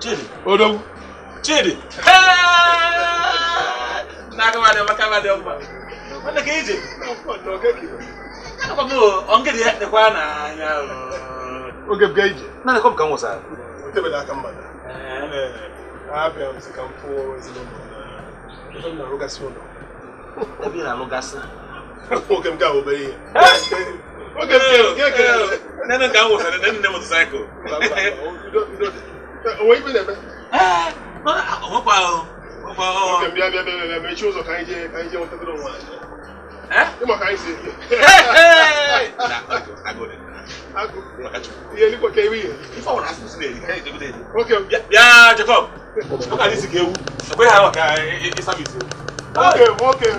Chidi. Odogwu. Chidi. Na-agabadị ọma kabadị ọma. Nwanne ka ije. Anọkwa m ongede ya dịkwa n'anya. Oge bụ ije. Na na ka m nwụsara. Otebela aka mmadụ. Abịa m sị ka m fụọ ezinụlọ na ebe m na-arụgasị ụlọ. Ebe ị na-alụgasị. Nwoke m ga obere ihe. Oge m ga Nene ka m nwụsara nne nne motosaịkụl. Onwe ibe na-eme. Onwekwa Oge m bịa bịa bịa bịa mechie ụzọ ka anyị jee nwetagoro onwe anyị. Ịma ka anyị si ebi. Agụ. Ihe elikwa ka ewu ihe. Ife ọbụla asụsụ na-eri ka anyị ejegide eri. Oge m. Bịa Jacob. Ọ ka isi ka ewu. Ekweghị ha maka ịsabisi. Oge m oge m.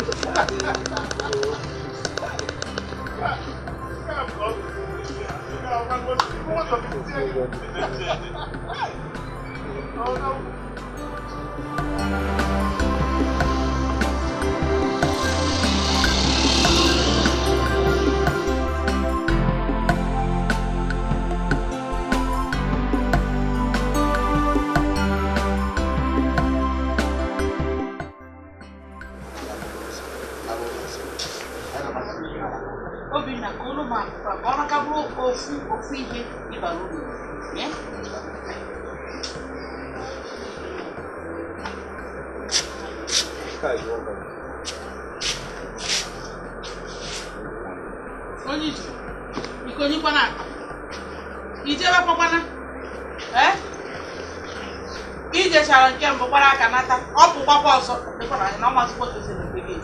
Obinna ka ụlọ ma ka ọ naka bụrụ ofu ofu ihe ịbara uru. Onye ije ikonyikwana aka ijebe kwakwana ijechara nke mbụ gbara aka nata ọ pụkwakwa ọzọ dịkwana anya na ọ mazikwa otu esi na-ekpe gị.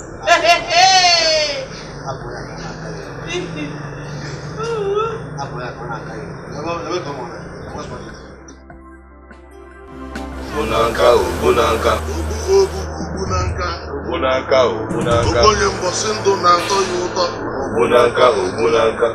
Ogbunanka, ogbunanka, ogbunanka, ogbunanka, ogbunanka, ogonye mbọsị ndụ na-atọ ya ụtọ. Ogbunanka, ogbunanka.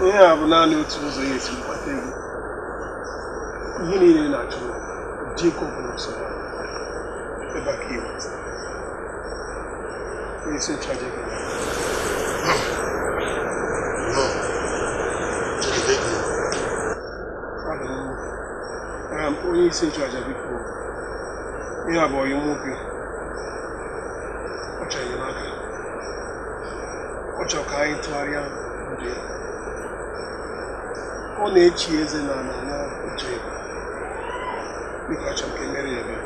Ihe a bụ naanị otu ụzọ ya esi kpata ego. Ihe niile na-achọ Jacob na ọsọ ebe a ka ị nweta. Onye isi nchụaja gị. Onye isi nchụaja biko, ihe a bụ ọyị nwoke. Ọ chọrọ enyemaka. Ọ chọrọ ka anyị tụgharịa ndụ ya. Ọ na-echi eze na ala na otu ebe. Biko achọrọ m ka emere ya ebere.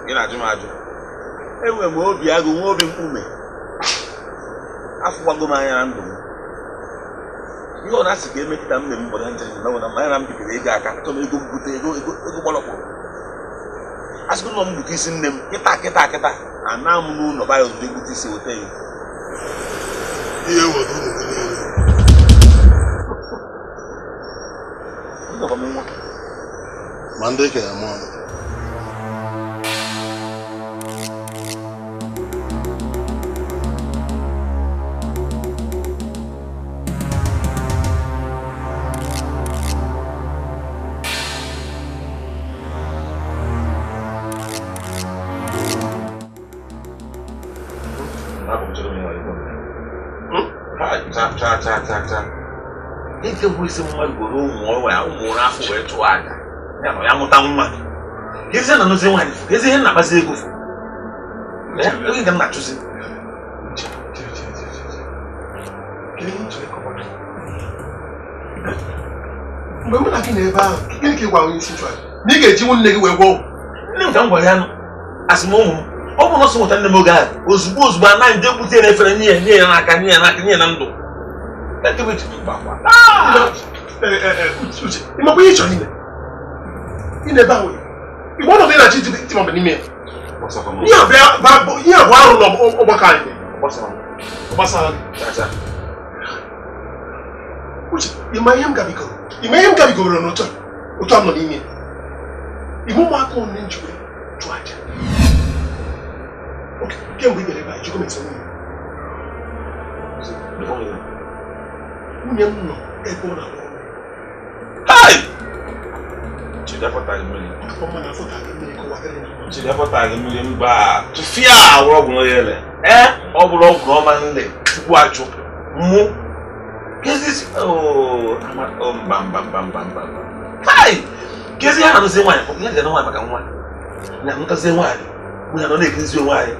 Ị na-ajụ m ajụ. Enwere m obi agụ nwa obi mkpume. Afụwago m anya na ndụ m. Ihe ọ na-asị ka emekịta m na-eme mbọda njem na na mmanya na m bipere ego aka achọ m ego mbute ego ego ego gbọrọkpọ. Asịgo na m gbute isi nne m kịta kịta kịta ana m n'ụlọ baya ozugbo egbute isi weta ya. Ihe were ụlọ gị niile. Ndọkọ m nwa. Ma ndị ka ya mụọ. Ike bụ isi mmadụ gwere ụmụ ụmụ afọ wee chụọ aja ya na ya mụta nwa ezi na nụzi nwaanyị ezi ihe na-akpazi ego fụ oge ka m na-achụzi. Mgbe mụ na gị na ebe ahụ, gịnị ka ị gwara onye isi nchụaja? Na ị ga-eji nwanne gị wee gwọọ ọgwụ. Nne m ka m gwara ya nụ, asị m ụmụ m Ọ bụ na ọsọ nweta nne m oge ahụ ozugbo ozugbo anaghị ndị ebute na efere nye nye ya n'aka nye ya n'aka nye ya na ndụ. Uche, ịmakwa ihe ị chọrọ ime? Ị na-ebe ahụ igbe ọnọdụ ị na-achọ iti mmadụ n'ime ya. Ihe a bụ arụ n'ọgbakọ anyị. Gbasara gị. Uche, ịma ihe m gabigoro? Ịma ihe m gabigoro n'otu a? Otu a m nọ n'ime ya. Ime ụmụaka one njikwa chụọ aja. Kemgbe ị bịara ebe a, jikọ m esi nwunye. Nwunye m nọ ebe ọ na-arụ ọrụ. Chidefọtaghị mmiri mba tụfịa awụrụ ọgwụ n'oyele ee ọ bụrụ ọgwụ n'ọma nle tupu achụ mụ kezi mba mba mba mba mba kezi ha na-anụzi nwaanyị ya ga nwaanyị maka nwa na amụtazie nwaanyị nwunye nọ na-ekirizi onwe anyị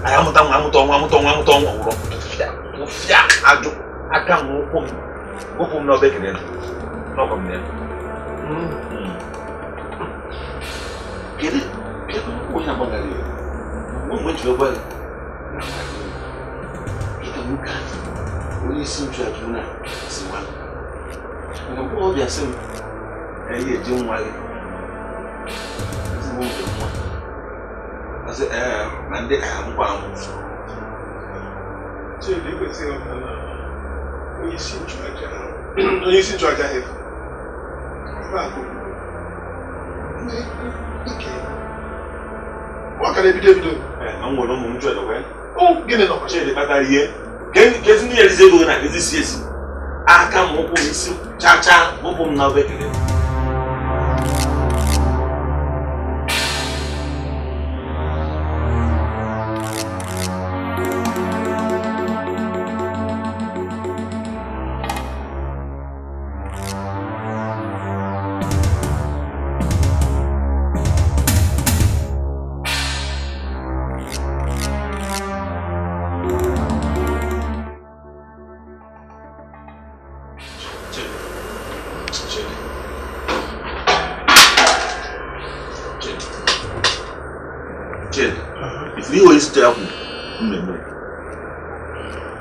anyị amụta nwa amụta ọnwa amụta ọnwa amụta ọnwa nwụrụ tụfịa tụfịa ajụ aka m ụkwụ m ụkwụ m n'ọba ekele n'ọkwa m ya. Kedu onye agbagara ya? Ụmụ ejiri gwa ya ịka nwoke a onye isi nchụaja na si gwa maka mkpụrụ ọbịa sị m ya eji nwa gị ezigbo nke nwa asị ee na ndị ka amụkwa amụ. Chidi, ekwesịghị ọbụla na onye isi nchụaja ha ebe a ọ ka na-ebido ebido. Nwere ụmụ m chọrọ gịnị nọkwa Chidi kpatara ihe kezi ndị erizi ego na kezi si esi aka m ụkwụ m isi chacha ụkwụ m na ọba ekele.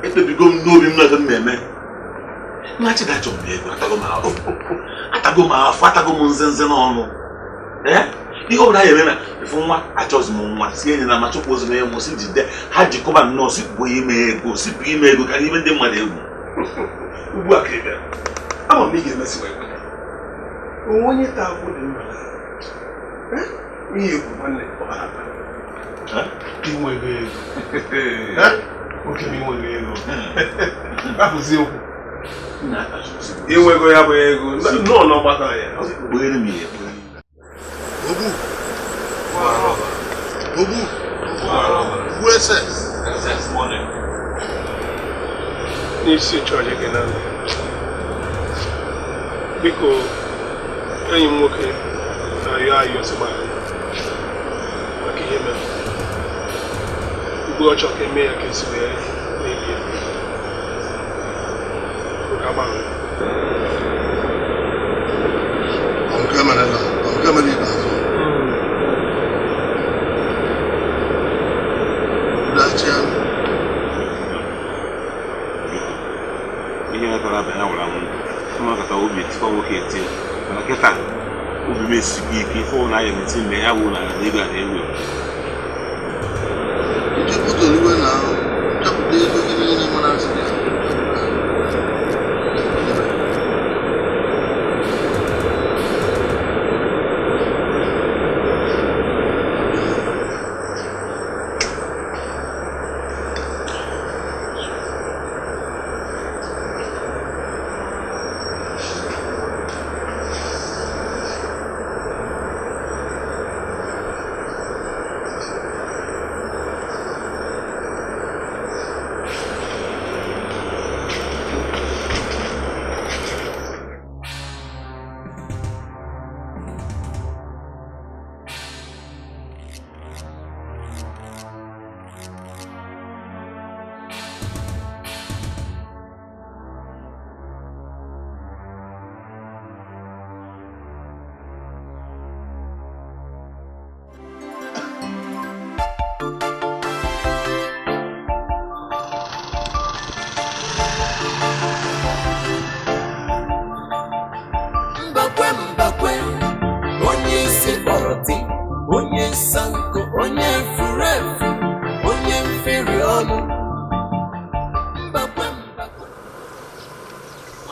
Ekpebigo m n'obi m na-eme mmemme na-achị achọ m ego atago m afọ atago m nzenze n'ọnụ ee ihe ọbụla ya eme na efu nwa achọzi m nwa si enyi na ma chụpụ ozi na ịmụ si jide ha jikọba nnọọ sipụ ime ego sipụ ime ego karịa ime ndị mmadụ egwu. Ugbu a ka ị bịara ama m na ị ga-emesi wee kweta onwe onye ta akwụ dị mma ihe egwu nwanne ọbara inwego ego oke m inwego ego rapụzi okwu inwego ya bụ ego nnọọ n'ọgbakọ ya. Ogbu Ogbu Ogbu SS n'isi chọọchị gị na biko enyi m nwoke na-ayọ ayọ sị gbaghara maka ihe mere ugbu ọ chọrọ ka eme ya ka esi wee mebie ka agbaghara. Nke mere na nke mere ikpeazụ dachia ihe metara abalị ya gwara m nkata obi etikwa nwoke etie mana kịta obi m esikwa ike ife ụlọ ahịa emeti mgbe ya bụ na ego a na-ewu ewu. Nchepụta iwe na nchepụta ego gị niile mara asị gị.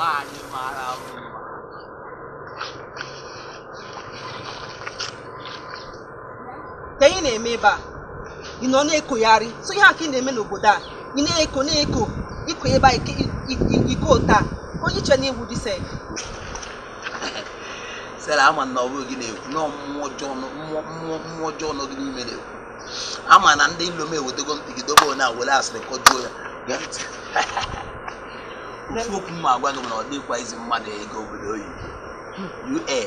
Nwaanyị mara mma. Ka ị na-eme ebe a, ị nọ na-ekogharị. So ihe a ka ị na-eme n'obodo a, ị na-eko na-eko iko ebe a iko taa onye iche na-ewu dị sef. Sera ama na ọ bụghị gị na-ekwu na mmụọ ọjọọ nọ gị n'ime na-ekwu. Ama na ndị ilo m ewetego mpi gị dobe onye a were asịrị kọjuo ya. Gee ntị. Ofu okwu m agwa gị na ọ dịkwa izi mmadụ ego obodo oyibo. UA.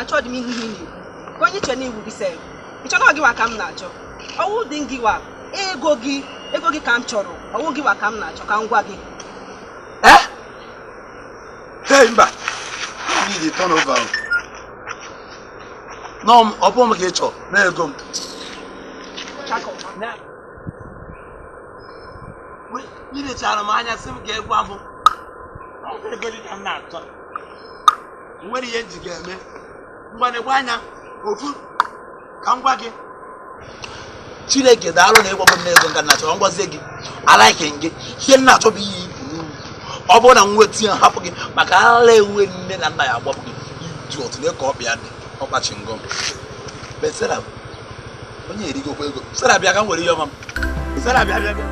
Achọghị m ihu ihe ị na-ekwu. Ka onye iche na-ewu gị sef. Ị chọrọ gị nwa ka m na-achọ. Ọwụ dị gị wa ego gị ka m chọrọ. Ọwụ gị wa ka m na-achọ ka m gwa gị. Eh? Hey mba. You need a turnover. No, ọ bụ m ka ị chọrọ na ego m. Ị lechara m anya sị m ka egwu afọ. Ego dị ka m na-achọ. Nwere ihe nji ga-eme. Ngwa anya ofu ka m gwa gị. Chineke daalụ na ịgwagwo m n'ego nka na-achọ ngwazie gị. Alaike gị. Ihe m na-achọ bụ ihe ibu n'ugwu. Ọ bụrụ na m nweta ya hapụ gị maka ala enwe nne na nna ya agbapụ gị. Iji otu na ka ọkpa ya dị ọkpachi ngọ. Sera onye erigokwa ego. Sera bịa ka m were ihe ọma m. Sera bịa bịa bịa.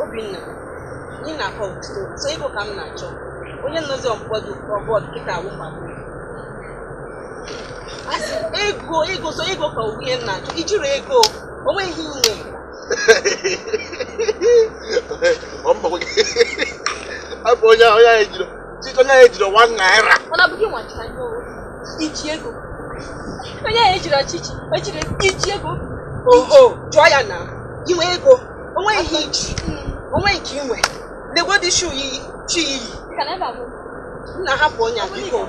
Obinna, ị na-akọ so ego ka m na-achọ. Onye nnozi ọbọdụ kịta awụkpagbo. Asị ego ego so ego ka onye na-achọ. Ijiri ego o nweghị ihe Abụ onye ejiri onye ejiri 1 naira. Ọ na-abụghị nwachi anya iji ego. Onye ejiri ọchịchị o jiri iji ego. O jụọ ya na inwe ego o nweghị ihe iji o nweghị nke inwe. Legodi shu iyi chi iyi. Nna hapụ onye a biko.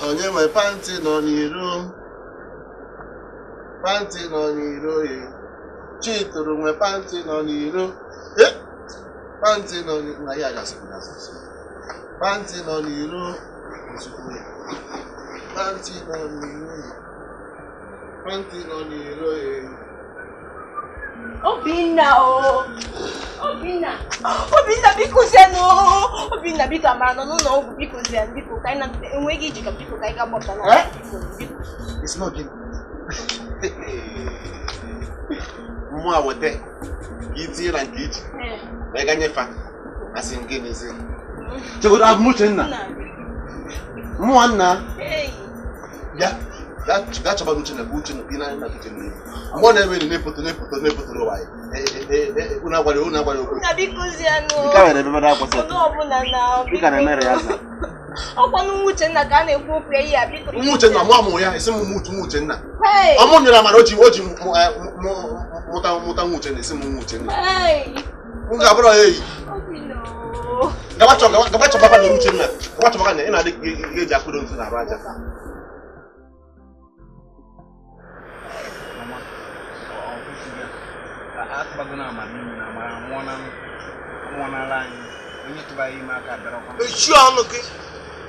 Onye nwe panti nọ n'iro, panti nọ n'iro ye. Chituru nwe panti nọ n'iro, panti nọ n'iro na ya gasị gasị. Panti nọ n'iro, panti nọ n'iro, panti nọ n'iro ye. Obinna o, Obinna, Obinna biko zienụ, Obinna biko amara nọ n'ụlọ ọgwụ biko zienụ biko ka anyị na-enweghị iji ka biko ka anyị ga-agbapụta na biko biko. It's not gịnị. Mmụọ a weta ka itinye na nke iji na ịga nyefe asị nke n'ezi. Chegodo abụ m Uchenna. Mmụọ nna. Bịa. Gaa chọba Uchenna bụ Uchenna bi n'anya na Uchenna. Mgbe ọ na-eme na-epoto na-epoto na-epoto n'ụwa anyị. Unu agwara unu agwara okwu. Nna biko zienụ. Nke a nwere ebe mmadụ akwụsị. Onye ọbụla na Ị ka na-emere ya aza. Ọkwa nwa Uchenna ka a na-ekwu okwu ya ihe a biko. Nwa Uchenna mụ amụ ya esi m nwa Uchenna. Ọmụ nyere amara o ji mụta mụta nwa Uchenna esi m nwa Uchenna. M ga-abụrụ ya eyi. Gaba chọba na Uchenna. Gaba chọba na ị na-adị ka eji akpụrụ ntu na-arụ aja. Atụbago na amara ime na amara anwụọnala anyị. Onye tụbara ime aka bịarakwa. Mechie ọnụ gị.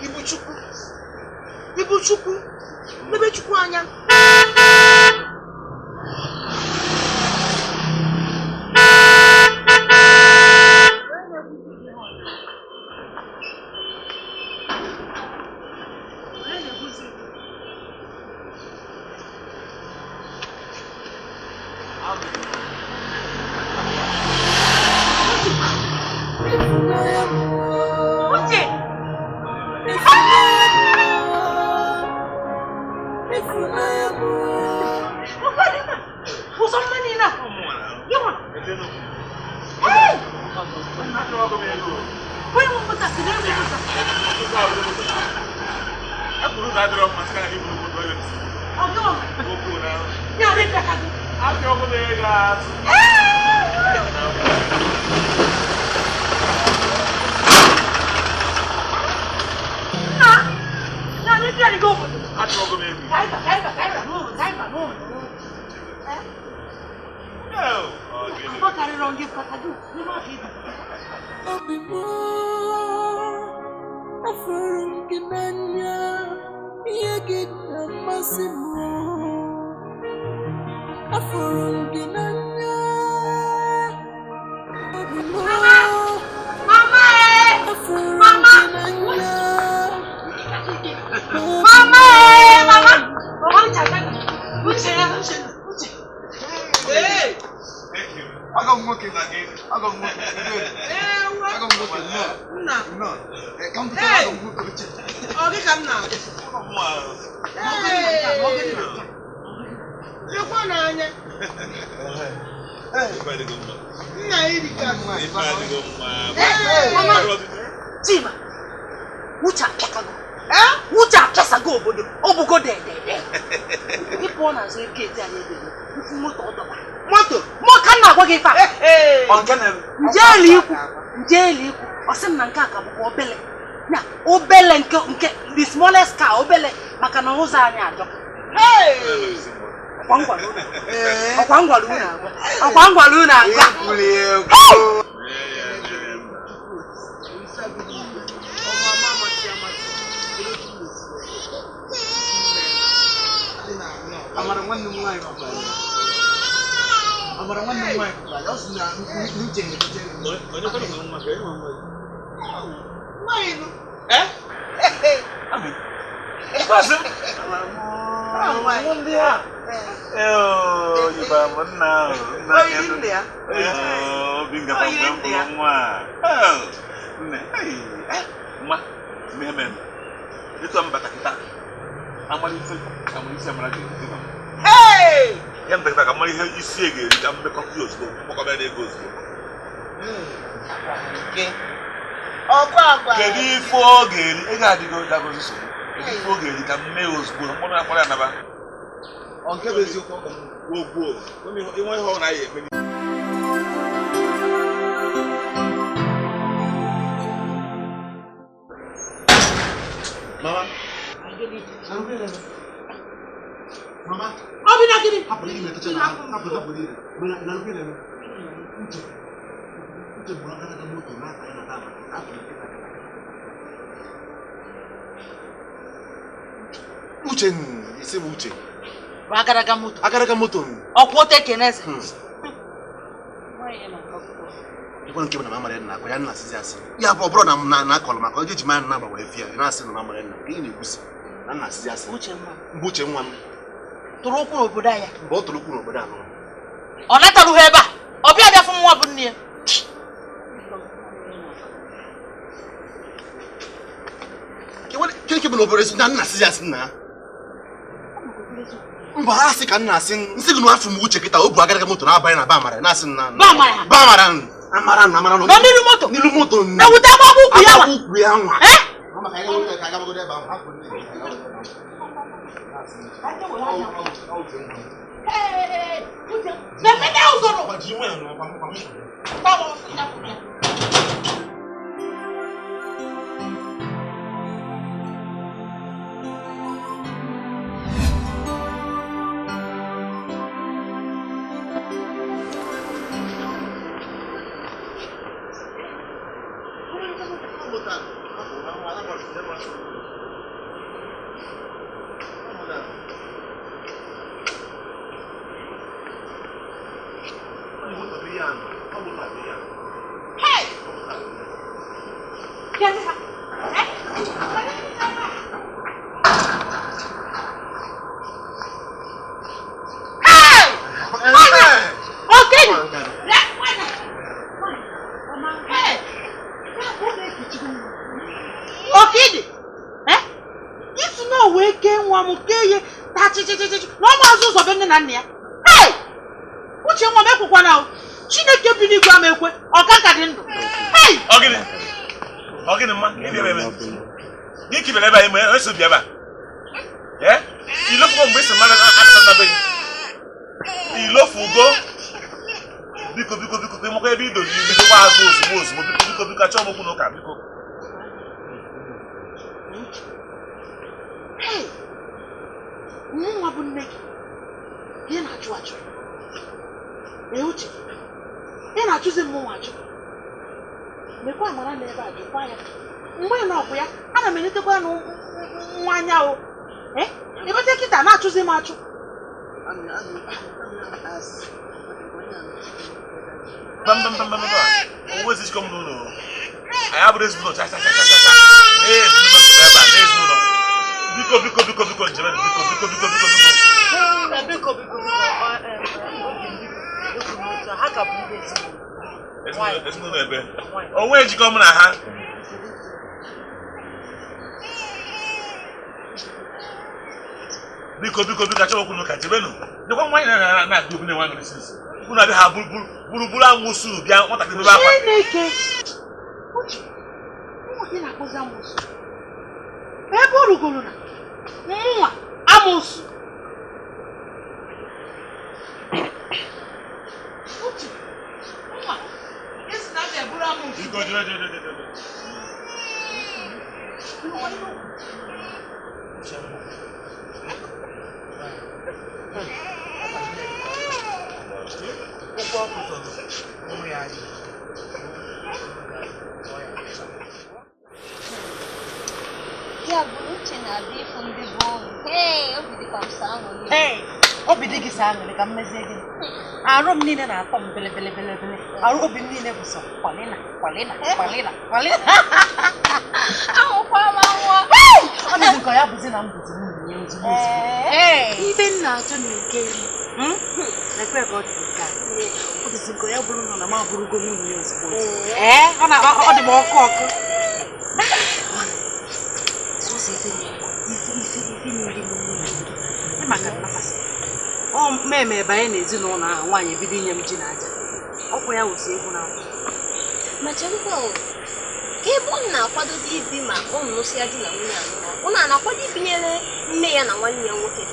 Ibu Chukwu. Ibu Chukwu. Mebe Chukwu anya. Chima, uche apịakago. Uche apịasago obodo, obugo dedede. Ịpụ ọ na-azụ eke eti anyị ebere, mfu moto ọ dọba. Moto? Mụ ka m na-agwa gị ife a. Njeeli ikwu, ọ sị m na nke a ka bụkwa obele. Na obele nke the smallest car obele maka na ụzọ anyị ajọka. Ọkwa ngwara unu agwa. Ọkwa ngwara unu agwa. Amara nwanne m nwaanyị makwara ya. Amara nwanne m nwaanyị makwara ya. Ọ sị na n'uche na-egotere m. Onye kwere nwe nwa ka enwe nwa gị. Nwaanyị nụ. Eh? Ami. Ikpeazụ. Ndị a. Ee, yiba m nna ahụ. Oyiri nne ya. Obi ngapa mgbe m fụrụ nwa a. Nne, mma, mmemme. Ịtụ m bata kịta. Amalite amara ga-eri. Hey! Ya mbata ka mara ihe isi e ga-eri ka mmekọ ya ozugbo, mkpọkọba ya ego ozugbo. Kedu ife ọ ga-eri? Ego adịgo dagozi nsogbu. Kedu ife ọ ga-eri ka mme ya ozugbo, mkpọrọ akpọrọ ya naba. Ọ nke bụ eziokwu ọ gwuo gwuo. Inwe ihe ọ na-aya eme. Mama. Mama. Uche, isi bụ Uche. Agaraga moto. Agaraga moto. Ọkwụ ote keneze. Ịkwa nke bụ na mama na akwa ya nna asịzi asị. Ya bụ ọ bụrụ na m na-akọlụ maka oge ji mara na agba wee fie ya na-asị na mama nna ka ị na-ekwusi na nna asịzi asị. Uche nwa. Mbụ Uche nwa m. Tụrụ ụkwụ n'obodo anya. Mgbe ọ tụrụ ụkwụ n'obodo anọ. Ọ natarụghị ebe a. Ọ bịa bịa fụ nwa bụ nne ya. Ke bụ n'obodo esi na nna asịzi asị nna ya. Mba ha asị ka nna asị nsị gị na afọ m Uche kịta o bu agaraga moto na-abanye na ba amara na-asị nna ba amara amara na amara nọ n'ilu moto n'ilu moto na wute agbagba ukwu ya nwa ukwu ya nwa eh Hey! Hey! Uche nwa m ekwukwana o. Chineke bi n'igwe ama ekwe, ọ ka ka dị ndụ. Hey! Ọ gịnị mma? Gị ka ebe anyị ma eso bịa ebe a. Eh? Ilofugo mgbe isi mmadụ na be gị. Ilofugo. Biko biko biko ka ịmakwa ebe i doziri bidokwa azụ ozugbo ozugbo biko biko biko achọọ m okwu n'ụka biko. Hey! Nwa bụ nne gị. Ihe na-achụ achụ. Ee, Uche, ị na-achụzi m nwa achụ. Mekwa amara na ebe a jụkwa ya. Mgbe ị nọkwa ya, ana m eletekwa ya na nwa anya o. Ee, ebete kịta na-achụzi m achụ. Mba. Onwezi jikọ m n'ụlọ. Anyị abụrụ ezinụlọ cha cha cha cha cha. Ee, ezinụlọ nke ebe a, na ezinụlọ. Biko biko biko biko njem biko biko biko biko biko. Biko biko biko ha ka bụ ndị ezinụlọ. Ezinụlọ ebe. Onwe jikọ m na ha. Biko biko biko achọghị okwu n'ụka jebenu. Nekwa nwaanyị na-agụ okwu na-enwe aṅụrị sisi. Unu abịa ha buru amụsụ bịa nwatakịrị bebe akwa. Chineke! Uche, ụmụ gị na-akpụzi amụsụ. Ebe o rugoro na mụnwa amụsụ. Uche, nwa, isi na abịa buru amụsụ. Biko jere jere jere jere. Ya bụ Uche na-abịa ịfụ ndị bụ ọnwụ. Hey, obi dịkwa m sọ aṅụrị. Hey, obi dị gị sọ aṅụrị ka m mezie gị. Arụ m niile na-atọ m bele bele bele bele. Arụ obi m niile bụ sọ kwalina kwalina kwalina kwalina. Ahụkwa m anwụ. Ọ dị nke ya bụzi na m bụzi nwunye ya ozugbo ozugbo. Ibe m na-achọ na-eke ekwe ka ọ dị nke a. Ọ dịzi nke ya bụrụ na m abụrụgo nwunye ya ozugbo ozugbo. Ee, ọ dị m ọkụ ọkụ. Ọ mmemme banye n'ezinụlọ ahụ nwaanyị ebido inye m ji na aja. Ọkwa ya wụsị egwu na akwụ. Ma cherekwa o, ka ebe ọ na-akwadozi ibi ma ọ nụsịa di na nwunye anụ, ọ na-akwado ibinyere nne ya na nwanne ya nwoke.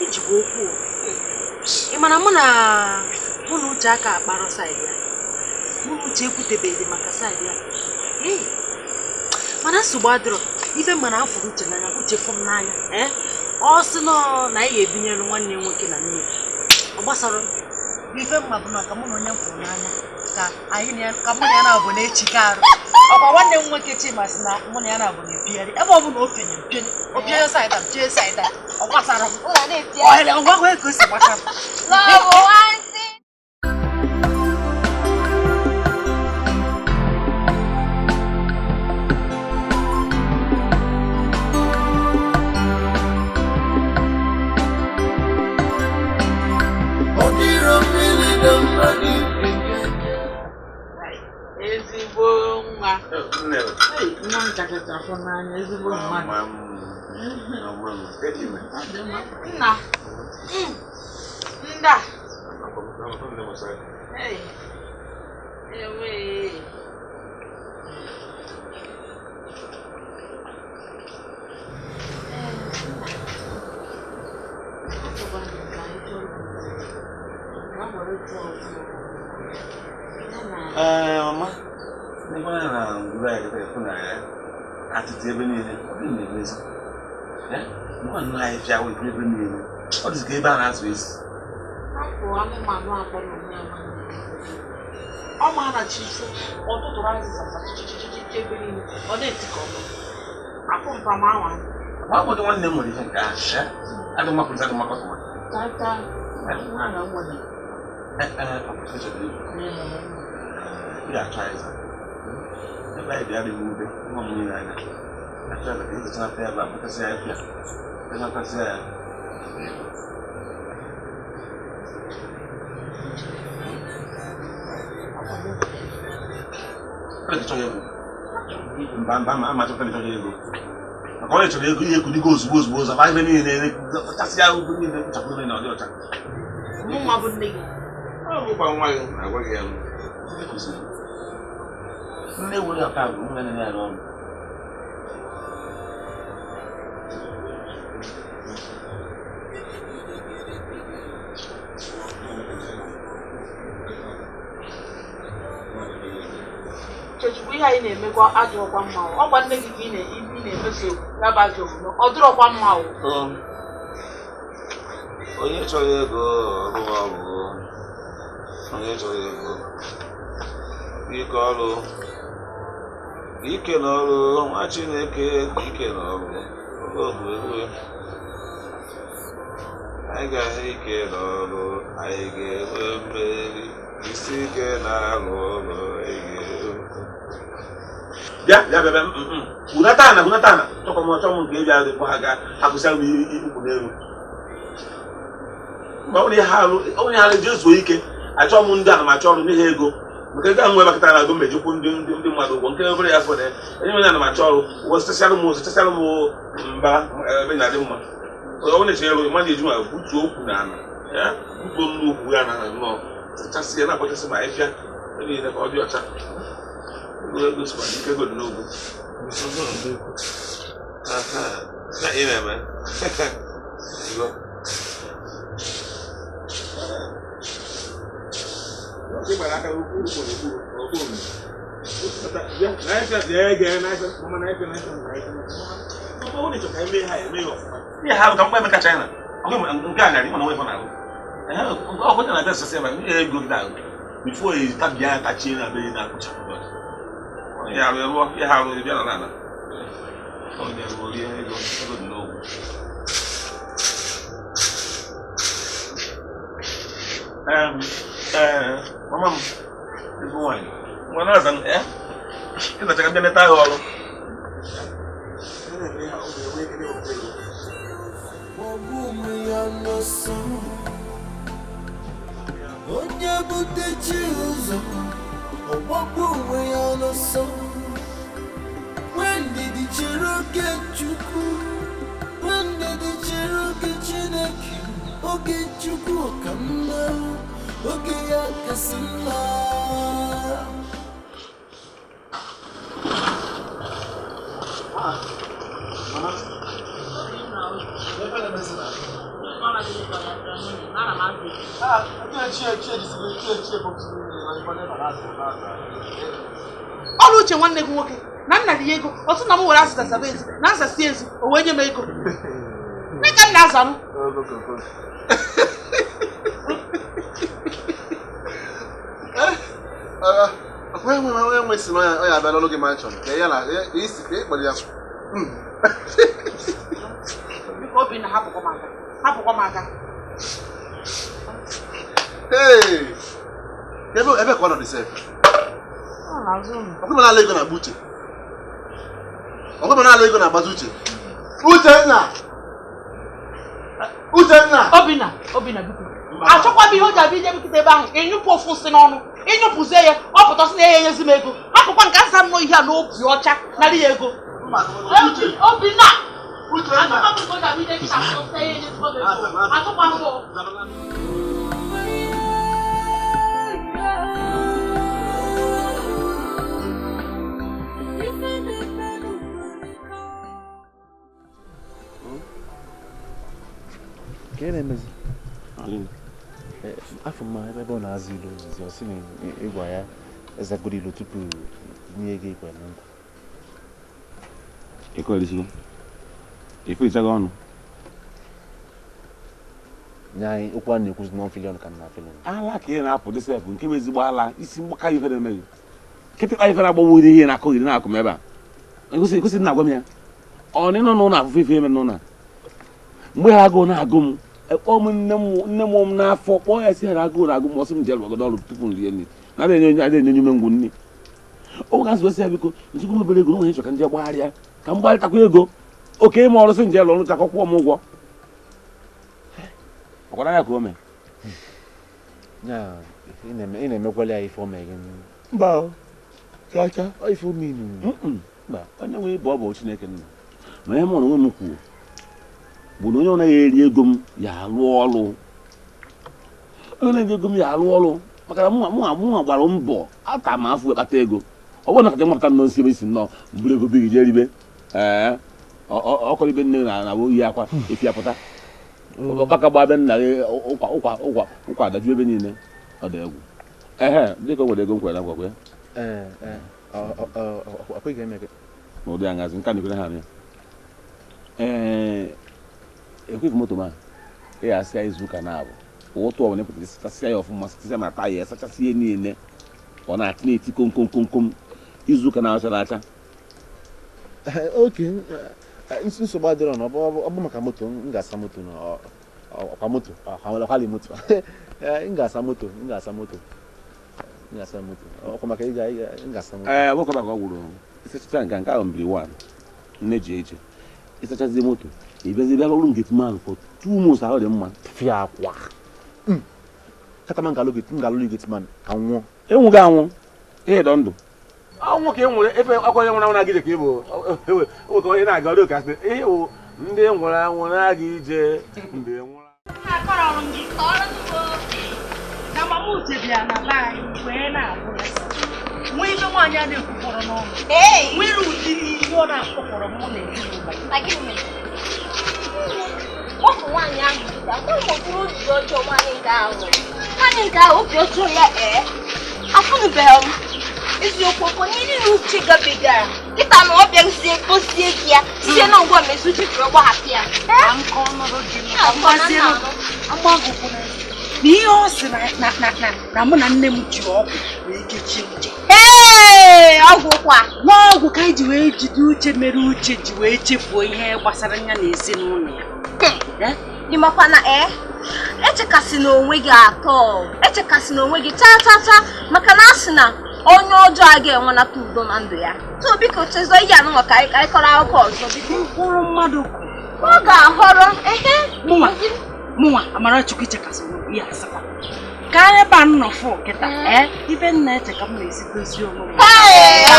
Ijikwa okwu o. Ị mana mụ na Uche aka akparọ saịdị ya. Mụ na Uche ekwutebeghị maka saịdị ya. Mana nsogbu adịrọ ife mana afụrụ Uche n'anya, Uche fụ m n'anya. Ọ sị nọ na anyị ga-ebinyere nwanne nwoke na nne ọ gbasara ife mma bụ na ka mụ na onye m fụrụ n'anya ka anyị ka mụ na ya na-abụ na-echike arụ. Ọkwa nwanne m nwoke Chima sị na mụ na ya na-abụ na-epigharị ebe ọ bụla okenye mpịenye opịenye saịda mpịenye saịda ọ gbasara m ohere ọgwagwa ka o si gbasara m. Ezigbo nwa. Nwa nkachacha afọ n'anya, ezigbo mmadụ. Nna. Nda. Ewe. Mama, n'ebe anya na ngwuru anyị kịta ịfụ na ya atịtị ebe niile, ọ dị na-emezi. Nwa nnọọ anyị fịa wee ebe niile, ọ dịzị ka ebe a na-azụ ezi. Hapụ anụmanụ akpọrọ onwe ya. Ọ ma na chi ifo, ọtụtụrụ azịza chichichichichi na-ekpocha ebe niile ọ na-eti ka ọma afọ mpama ahụ ma ọ bụ nwanne m nwere ihe nke ahụ adị mma pụta adị mma kọtụma tata nwa na nwa na ị ga-achọ ịza ebe anyị bịa dị mwute nwa m niile anya achọ ịza ka ịzachanata ya ebe a kpụtasị ya ịpịa kpụtasị ya. Mba mba ma ama chọta ego maka onye chọrọ ego ihe ekunigo ozugbo ozugbo ụzọ ma ebe niile chasị ya ugwu niile kpụchapụ niile na ọ dị ọcha. Mụ bụ nne gị. Ọ bụkwa nwa gị na-agwa gị ya nne were ọka bụ nwa nne ya n'ọnụ. Chechukwu ihe anyị na-emekwa ajọkwa mma ọ gwa nne gị ka ị na-emeso ya bụ ajọ omume ọ dịrọkwa mma o. Onye chọrọ ego ọrụ ọrụ onye chọrọ ego ike ọrụ ike n'ọrụ nwa Chineke ike n'ọrụ oge ewe anyị ga-ahụ ike n'ọrụ anyị ga-enwe mmeri isi ike na-arụ ọrụ anyị ga-enwe. Bịa bịa bịa hunata ana hunata ana chọkwa m ọchọ m nke eji adị ha ga agụsịa m ikwu n'elu ma onye ha alụ jee zuo ike achọ m ndị ana m achọ ọrụ n'ihe ego maka ego ahụ nwe bakịtara na agụ mejikwu ndị mmadụ ụgwọ nke obere ya fọrọ onye nwere ana m achọ ọrụ ụgwọ sịchasịara m sịchasịara m mba ebe na-adị mma ọ na-eche elu mmadụ eji nwa butuo okwu na ana ya butuo nnukwu ya na nnọọ sịchasị ya na-akpọchasị ma ahịfịa niile ka ọ dị ọcha. Ego sikwa ike ego dị n'ogwu. Na ị na-eme ihe ha bụ ka mkpa eme kacha ya na nke a gara ịma na nwe na-ahụ ọkụ na-abịa sasị ebe ego gị na-ahụ bifo tabia ya tachie na be na-akpụchapụ ihe arụ rụọ ihe arụ bịa na ala onye rụọ rie ego ego dị n'ogwu. Mama m ezigbo nwaanyị nwa na-aza m ịzacha ka ndị neta ahụ ọrụ. Onye bute chi ụzọ ọgbakpụ onwe ya n'ọsọ nwendidi chere oge Chukwu nwendidi chere oge Chineke oge Chukwu ka mma oge ya kasị mma. Ọrụ uche nwanne gị nwoke na nna dị ya ego ọ sị na m were azịza zaba ezi na nzasi ezi o wee nye m ego nne ka m na-aza m. Onye si na ọ ya abịa n'ọlụ gị manshọn ka ya na isi ka ị kpọrọ ya. Biko Obinna hapụkwa m aka hapụkwa m aka. Hey! Ebe ka ọ nọ dị sef? Ọkụ mana ala ego na-agba uche. Ọkụ mana ala ego na-agbazi uche. Uchenna! Uchenna! Obinna, Obinna biko. Achọkwa m ihe o ji abịa ije nkịta ebe ahụ ịnyụpụ ofu nsị n'ọnụ ịnyụpụzie ya ọ pụtasị na ya enyezi m ego hapụkwa nke asa m nọ ihe a n'obi ọcha narị ya ego. Obinna! Achọkwa m nke o ji abịa ije nkịta ahụ ya enyezi m ego. Achọkwa m. Ka na-emezi afọ m ebe ọ na-azụ ilu ozizi ọ sị na ịgwa ya ezagoro ilu tupu nye gị ikwe na nkwa. Ekwelisigo ekwelisago ọnụ nye anyị okwu a na-ekwuzi n'ọfilion ka m na afilion ala ka ị na-apụ dịsef nke bụ ezigbo ala isi mgbaka ife na-emeghị Kịtịkpa ife na-agbanwe ihe na-akụghịrị na-akụ m ebe a. Kwesị na-agwa m ya. Ọ na ịnọ n'ụlọ afụfụ ife eme n'ụlọ. Mgbe ha agụụ na-agụ m, ekpọọ m nne m n'afọ kpọọ ya si ha agụụ na-agụ m ọsị m jee lụgodo ọrụ tupu m rie nri. Na adịghị enye ume ngwụ nri. O ga asị ya biko nzukọ obere ego na onye chọrọ ka nje gbagharịa ka m gbarịtakwa ego oke ịma ọrụ sị nje lụọ ọrụ chakọ kwụọ m ụgwọ. Ọkwara ya ka o mee. Ya, ị na-emekwala ya ife o mee gị. Mba chacha ọ ife o mee. Mba, onye nwe ịbụ ọ bụ Chineke nna. Ma ihe mụ na onwe m kwuo bụ na onye ọ naghị eri ego m ya alụ ọrụ. Onye na-eri ego m ya alụ ọrụ maka na mụnwa gbara mbọ ata m afọ kpata ego. Ọ bụrụ na kacha nwapụta nnọọ nsi ebe isi nnọọ mbụrụ ego bigi jee ribe. Ee, ọkọrọ ibe nne na oyi akwa efi apụta. Ọkaka gba be nna gị ụkwa ụkwa ụkwa ụkwa adaju ebe niile ọ dị egwu. Ehe, dịka o nwere ego m kwere na nkwa kwe. Ee, n'ụdị aṅazi nke a na-ekwere ha anya. Ee, ekweghị moto ma ị ga-asị ya izu ụka na-abụ ụtụ ọbụla ịpụta sachasịa ya ọfụma sachasịa ma taya ya sachasị ihe niile ọ na-atị na-eti kom kom kom kom izu ụka na-acha acha. Oke nsogbu adịrọ na ọ bụ maka moto m ga-asa moto na ọkwa moto ọkwali moto m ga-asa moto m ga-asa moto m ga-asa moto ọkwa maka ịga m ga-asa moto. Ee, nwoke maka ọ gwụrụ ịsachacha nke ahụ mbiri 1 nne ji eche ịsachazie moto ịbịazi bịa ọrụ nke man for 2 months ahụ dị mma fịa akwa kata m ga-alụ gateman ka nwụọ. Enwụ gị anwụ ihe dọ ndụ ọnwụ ka e nwere efe akwa onye nwụrụ anwụ na-aga ije ka ị bụ nwoke onye na-aga ọrụ ka sị ihe wụ ndị nwụrụ anwụ na-aga ije ndị nwụrụ nwa ife nwaanyị a na-ekwukọrọ n'ọnụ nwere ụdịrị ihe ọ na-akpọkọrọ mụ na ezinụlọ. Ụmụ nwaanyị ahụ ụmụ obi ọjọọ nwaanyị nke ahụ nwaanyị nke ahụ obi ọjọọ ya ee afụnụbeghị m eziokwu okwu niile na uche gabigara kịta na ọ bịazie bozie gị ya sie na ngwa mezi uche jiri gbahapụ ya. Na ihe ọ sị na mụ na nne m ji ọgwụ wee kechie uche. Ee, ọgwụ kwa n'ọgwụ ka anyị ji wee jide uche mere uche ji wee chefuo ihe gbasara ya na ezinụlọ ya. Ị makwa na echekasị na onwe gị atọ echekasị na onwe gị chaa chaa chaa maka na a sị na onye ọjọọ a ga-enwenata udo na ndụ ya. So biko chezọ ihe anụnwa ka anyị kọrọ akụkọ ọzọ biko. Mkpụrụ mmadụ ọ ga-ahọrọ ehe mụnwa Amarachukwu ichekasị onwe ya asakwa ka ebe a nọ fụ kịta ife m na-eche ka m na-esi dozie onwe m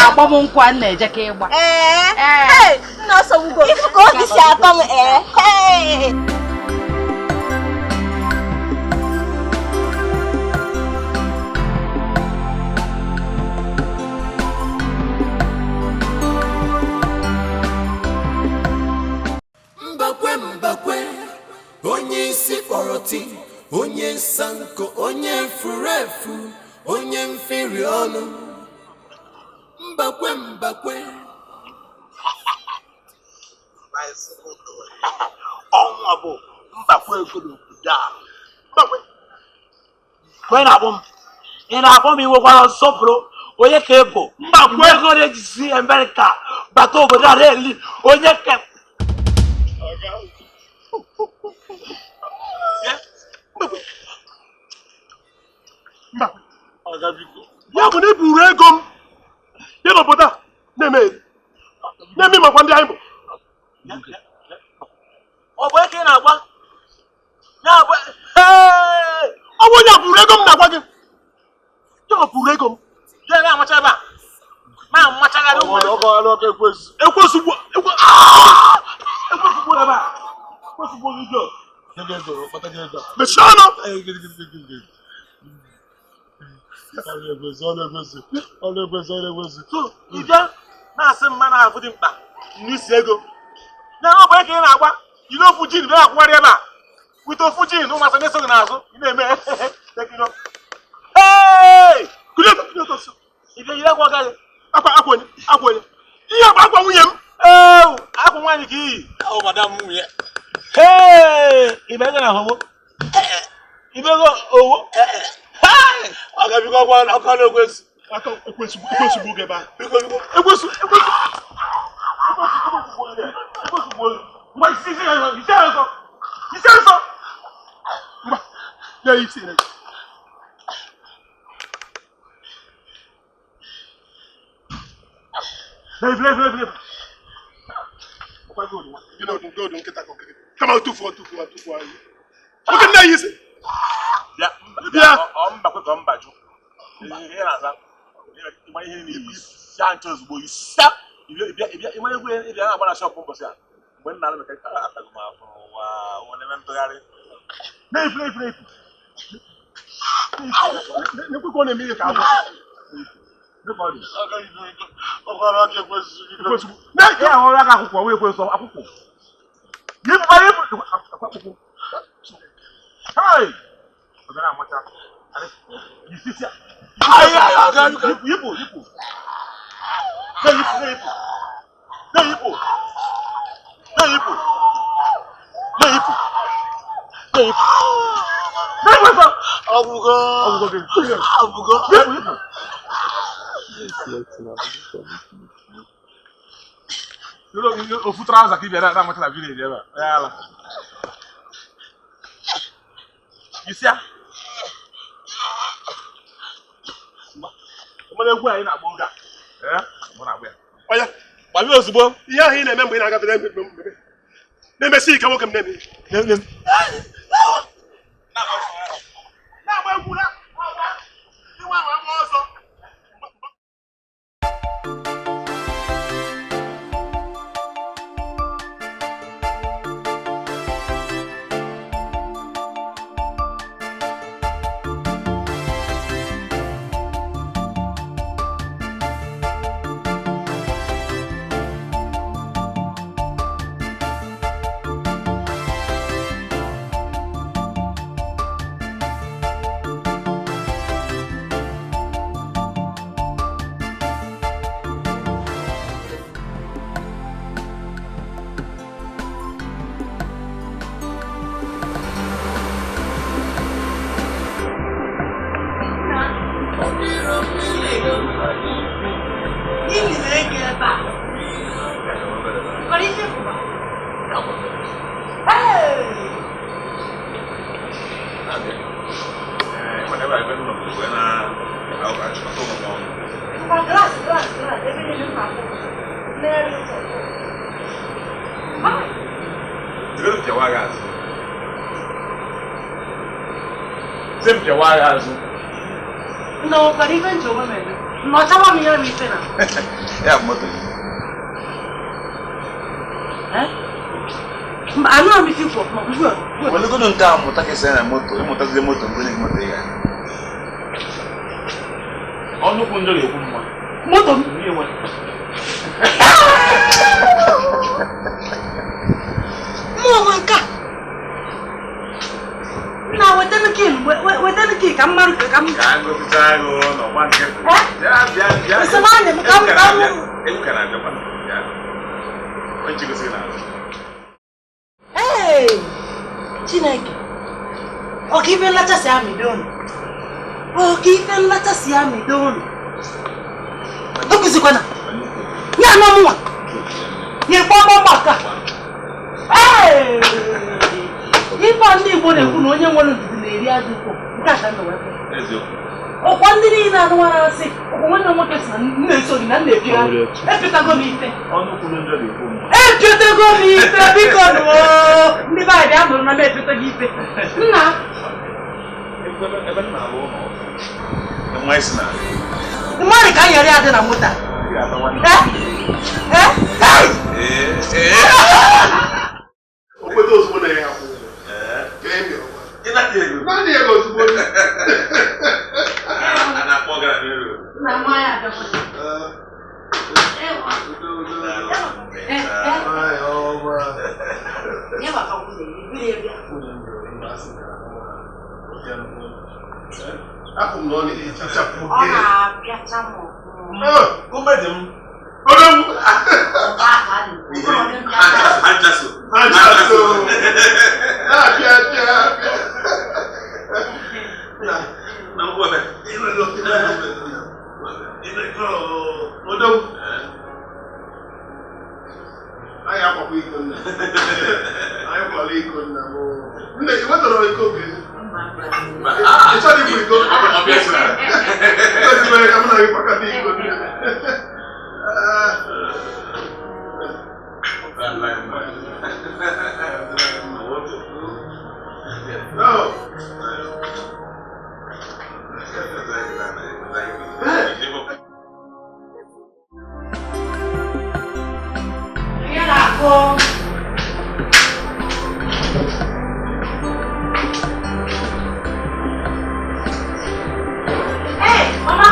agba m nkwụ a na-eje ka ịgba. Ee, nna ọsọgbugo ifu ka obi si atọ m ee. Mbakwe mbakwe onye isi kpọrọ ti onye sanko onye furu efu onye mfiri ọnụ mbakwe mbakwe. Ọnwa bụ mbakwe ego n'obodo a. Mbakwe onye na-akpọ m ị na-akpọ m iwekwara nsọpụrụ onye ka ebo mbakwe ego na-ejisi Amerịka bata obodo a na-eli onye ka ya bụ na eburu ego m ya n'obodo a na-eme na-eme makwa ndị anyị bụ. Ọ bụ eke na-agwa ọ bụ onye a buru ego m na-agwa gị ya ọ buru ego m ekwesu mechie ọnụ. Ịbịa na-asị mma na-afụ dị mkpa n'isi ego na ọ bụ eke ị na-agba jiri ofu jin bịa akwụgharị ebe a wite ofu jin ụmụasị na-eso gị n'azụ ị na-eme ịbịa yiri akwa gaghị akwa akwa onye akwa onye ihe bụ akwa nwunye m. Ee, akwa nwaanyị ka iyi Hey! Ibego na homo. Ibego owo. Hey! Ọga biko ọkwa ọkwa n'okwesu. Aka ekwensu gbuo gị ebe a. Ekwensu ekwensu ekwensu gbuo gị. Ngwa isi isi isi ọzọ. Isi ọzọ. Ngwa ya isi na. Leave, leave, leave, leave. You know, go don't get that. Come out 2 4 2 4 2 4. Look at that, you see. Yeah, yeah. I'm back with Baju. You see? Ihe ahụ ị na-eme mgbe ị na-agafe na-emesi ike nwoke m na-eme. Na-agba egwu na agba ọsọ. No, but even Joe, not a mere reason. Yeah, mother. I'm not with you for well, look at them. What I say, I'm not the motor, I'm going to motor. Motor. Now, what then again? What then again? Come on, come. Hey, Chineke. Okife nlacha si amị donu. Okife nlacha si amị donu. Okuzikwana. Ya na mụnwa. Ya gbọgbọ maka. Hey! Ife ndị Igbo na-ekwu na onye nwere ndidi na-eri ajọ ụkwụ nke a ka nna wee ọkwa ndị niile anụwara asị ọkwa nwanne m nwoke sị na nna eso gị na nna epigharị epịtago m ife epịtago m ife biko nụọ ndị be anyị bịa nụrụ na m epịtago ife nna mmadụ ka anyarị adị na moto Nne, ị wetara iko gị? Ị chọrọ ibu iko? Kwesịrị ka mụ na gị kwakọta iko nne. No. Hey, mama.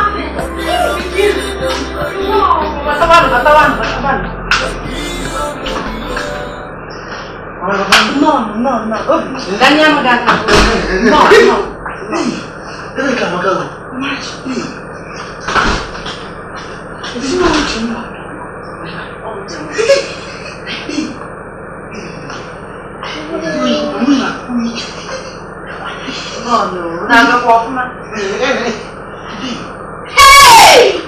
No, no, no. No, no. Hey!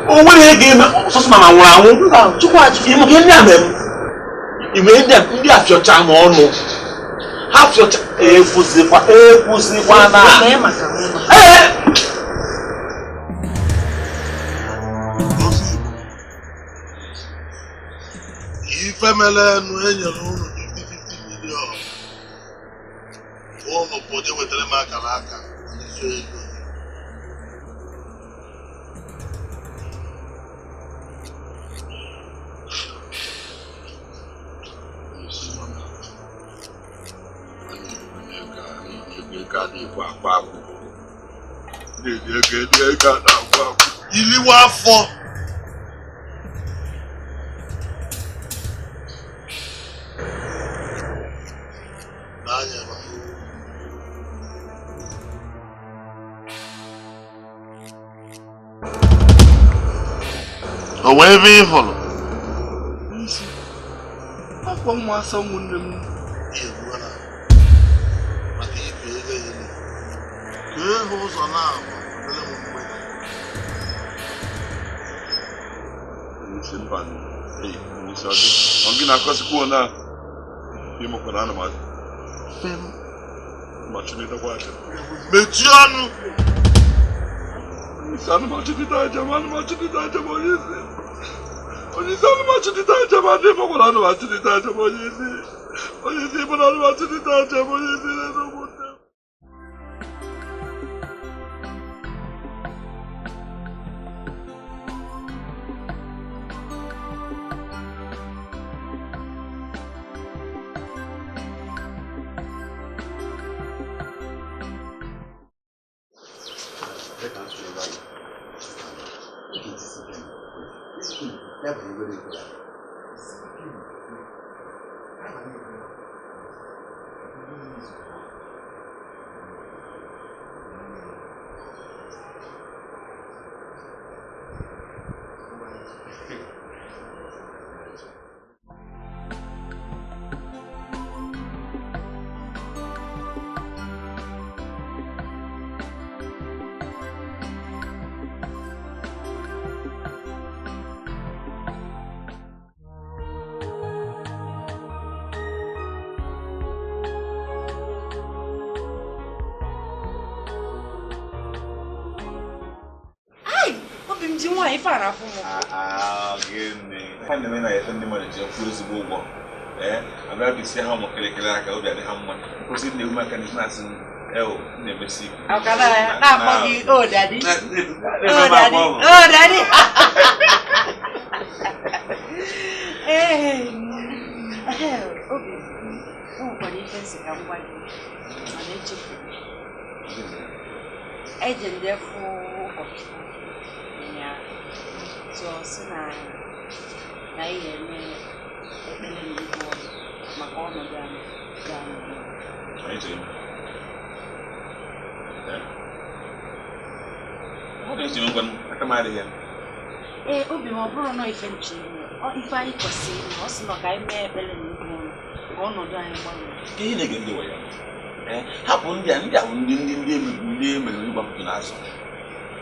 O nwere ihe ga-eme ọsọsọ mama nwụrụ anwụ. Ịmụ ka ndị a mere m. Igwe ndị afịọcha n'ọnụ. Ha fịọcha ekwuzikwa na. Ee! Ife mere enu enyere unu 50-50 million. Unu pụje wetara m akara aka nso ego. Iliwa afọ. O nwee ebe ị hụrụ isi akwa nwa asa ụmụnne m egbuola maka ibe ego elu ka ịhụ ụzọ na-abụ obere m mgbe isi mba isi ọ gị na-akọsikwa na ịmụkwa na anụmanụ machinitakwa aja mechie ọnụ. Isi anụmachidita aja ma anụmachidita aja ma onye isi onye isi anụmachidita aja ma ndị mụkwara anụmachidita aja ma onye isi ịbụ na anụmachidita aja ma onye isi na-enogbu. Ha na-eme na efe ndị mmadụ ji akwụ ezigbo ụgwọ abịa bisi ha ụmụ kịrịkịrị aka obi adị ha mma kwụsị na-ewu maka na na-asị eo na-emesi eji ndị fụ ụkọchukwu ụnyaahụ sị na anyị ga-eme ekpere n'ihu ọnụ maka ọnọdụ anyị ee obi m ọ bụrụ na ife nche ife anyị kwesịrị ime ọ sị na ka anyị mee ekpere n'ihu ọnụ ka ọnọdụ anyị gbanwee. Ihe na-ege ndị wayo hapụ ndị a ndị a bụ ndị ndị ndị ndị emere ịgbapụtụ n'azụ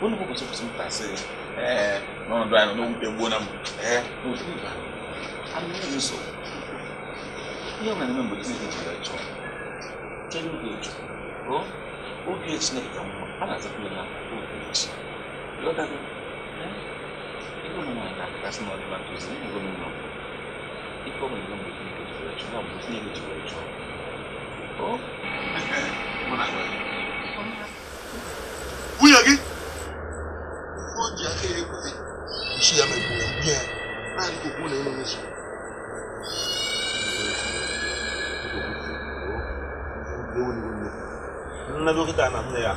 unu bụ kwesịrị kwesịrị ntasị ee n'ọnọdụ anyị nọ n'owute gbuo na m ee n'otu mba anụ nsogbu ihe ọ na-eme mgbe Chineke ji ya chọọ chere oge chọọ oge Chineke ka mma a na-azapụ ya na oge echi lọtago ego ụmụ nwaanyị na-akasị na ọdịma ntozi ego m nọ ife ọ na-eme mgbe Chineke ji ya chọọ ya bụ Chineke ji ya chọọ nwunye gị o ji aka ya ekwute isi ya megburu ya ya naanị ka okwu na-eme n'isi nna dọkịta na nne ya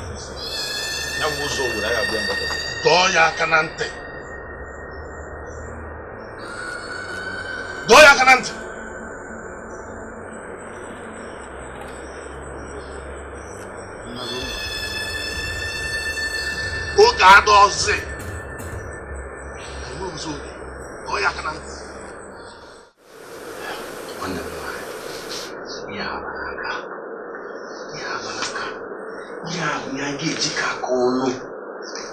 ya bụ ụzọ were ya bịa mgbata dọọ ya aka na ntị dọọ ya aka na ntị. Oge adọzi enwe ụzọ oge dọọ ya aka na ntị. Nwanne m nwaanyị, ihe a aka ihe a aka ihe a bụ ihe a ga-eji ka aka ọnụ